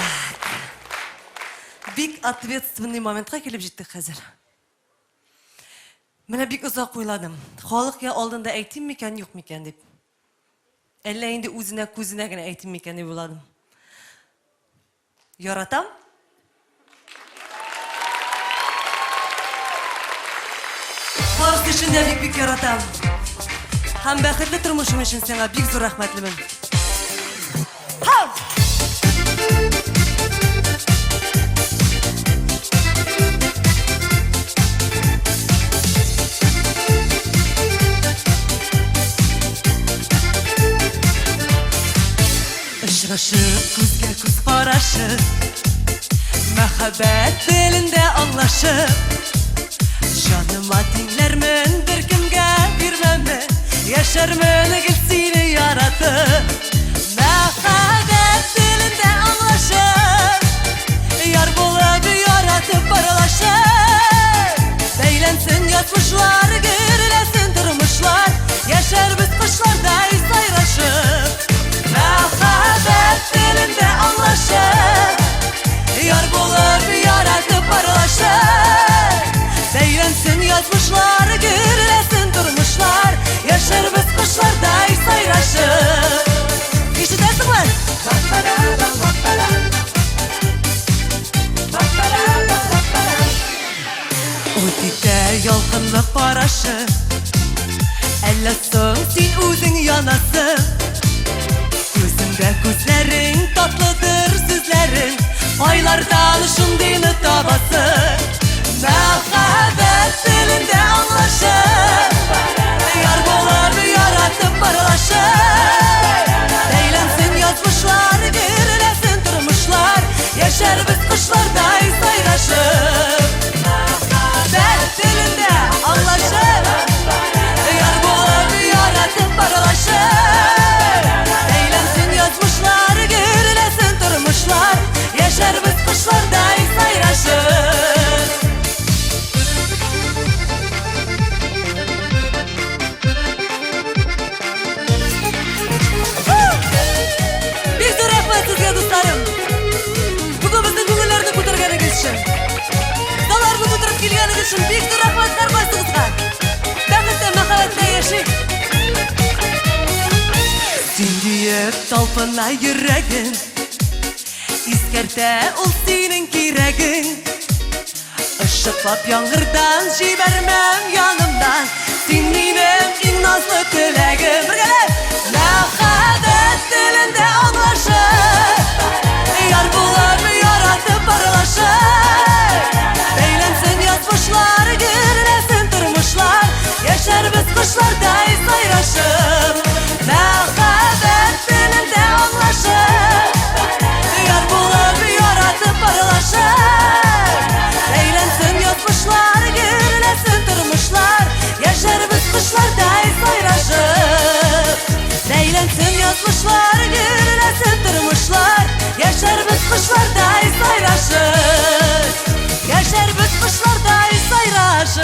Бик ответственный моментка килеп җиттек хәзер. Менә бик озак уйладым. Халык я алдында әйтим микән, юк микән дип. Әллә инде үзенә күзенә генә әйтим микән дип уйладым. Яратам. Барысы өчен дә бик-бик яратам. Һәм бәхетле тормышым өчен сиңа бик зур рәхмәтлемен. Очрашып, күзгә күз карашып, Мәхәббәт телендә аңлашып, Җаныма тиңләрмен, беркемгә бирмәмен, Яшәрмен гел сине яратып. Мәхәббәт телендә аңлашып, Яр булып яратып аралашып, Бәйләнсен язмышлар, гөрләсен тормышлар, Яшәрбез кошлардай сайрашып. Мәхәббәт телендә аңлашып, Яр булып яратып аралашып, Бәйләнсен язмышлар, гөрләсен тормышлар, Яшәрбез кошлардай сайрашып. Ишетәсеңме? Ут итә ялкынлы карашы, Әллә соң син үзең янасың? Күземдә күзләрең, татлыдыр сүзләрең, Кайлардан шундыйны табасың? Мәхәббәт телендә аңлашып, Яр булып яратып аралашып, Бәйләнсен язмышлар, гөрләсен тормышлар, Яшәрбез кошлардай сайрашып. Мәхәббәт телендә аңлашып, Яр булып яратып аралашып, Бәйләнсен язмышлар, гөрләсен тормышлар, Яшәрбез кошлардай сайрашып. Бик зур рәхмәт сезгә, дусларым! Бүген безнең күңелләрне күтәргәнегез өчен. Залларны тутырып килгәнегез өчен бик зур рәхмәт һәркайсыгызга. Бәхеттә, мәхәббәттә яшик. Син диеп талпына йөрәгем, Искәртә ул синең кирәгең. Ышыклап яңгырдан җибәрмәм янымнан, Син минем иң назлы теләгем. Бергәләп! Мәхәббәт телендә аңлашып, Яр булып яратып аралашып, Бәйләнсен язмышлар, гөрләсен тормышлар, Яшәрбез кошлардай сайрашып. Мәхәббәт телендә аңлашып, Яр булып яратып аралашып, Бәйләнсен язмышлар, гөрләсен тормышлар, Яшәрбез кошлардай сайрашып. Бәйләнсен язмышлар, гөрләсен тормышлар, Яшәрбез кошлардай сайрашып. Яшәрбез кошлардай сайрашып.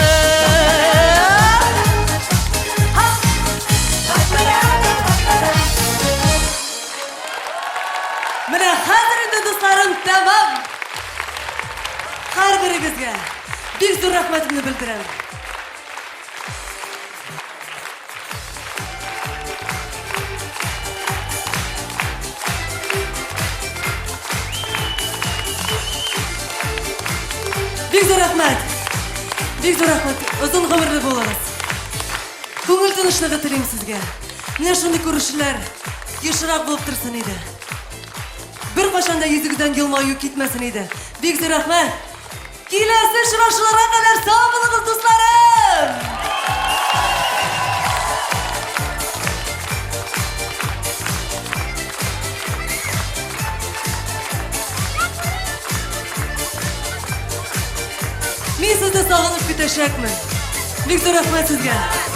Менә хәзер инде, дусларым, тәмам. Һәрберегезгә бик зур рәхмәтемне белдерәм. Бик зур рәхмәт. Бик зур рәхмәт. Озын гомерле булыгыз. Күңел тынычлыгы телим сезгә. Менә шундый күрешүләр ешрак булып торсын иде. Беркайчан да йөзегездән елмаю китмәсен иде. Бик зур рәхмәт. Киләсе очрашуларга кадәр сау булыгыз, дусларым! көтәчәкмен. Бик зур рәхмәт сезгә.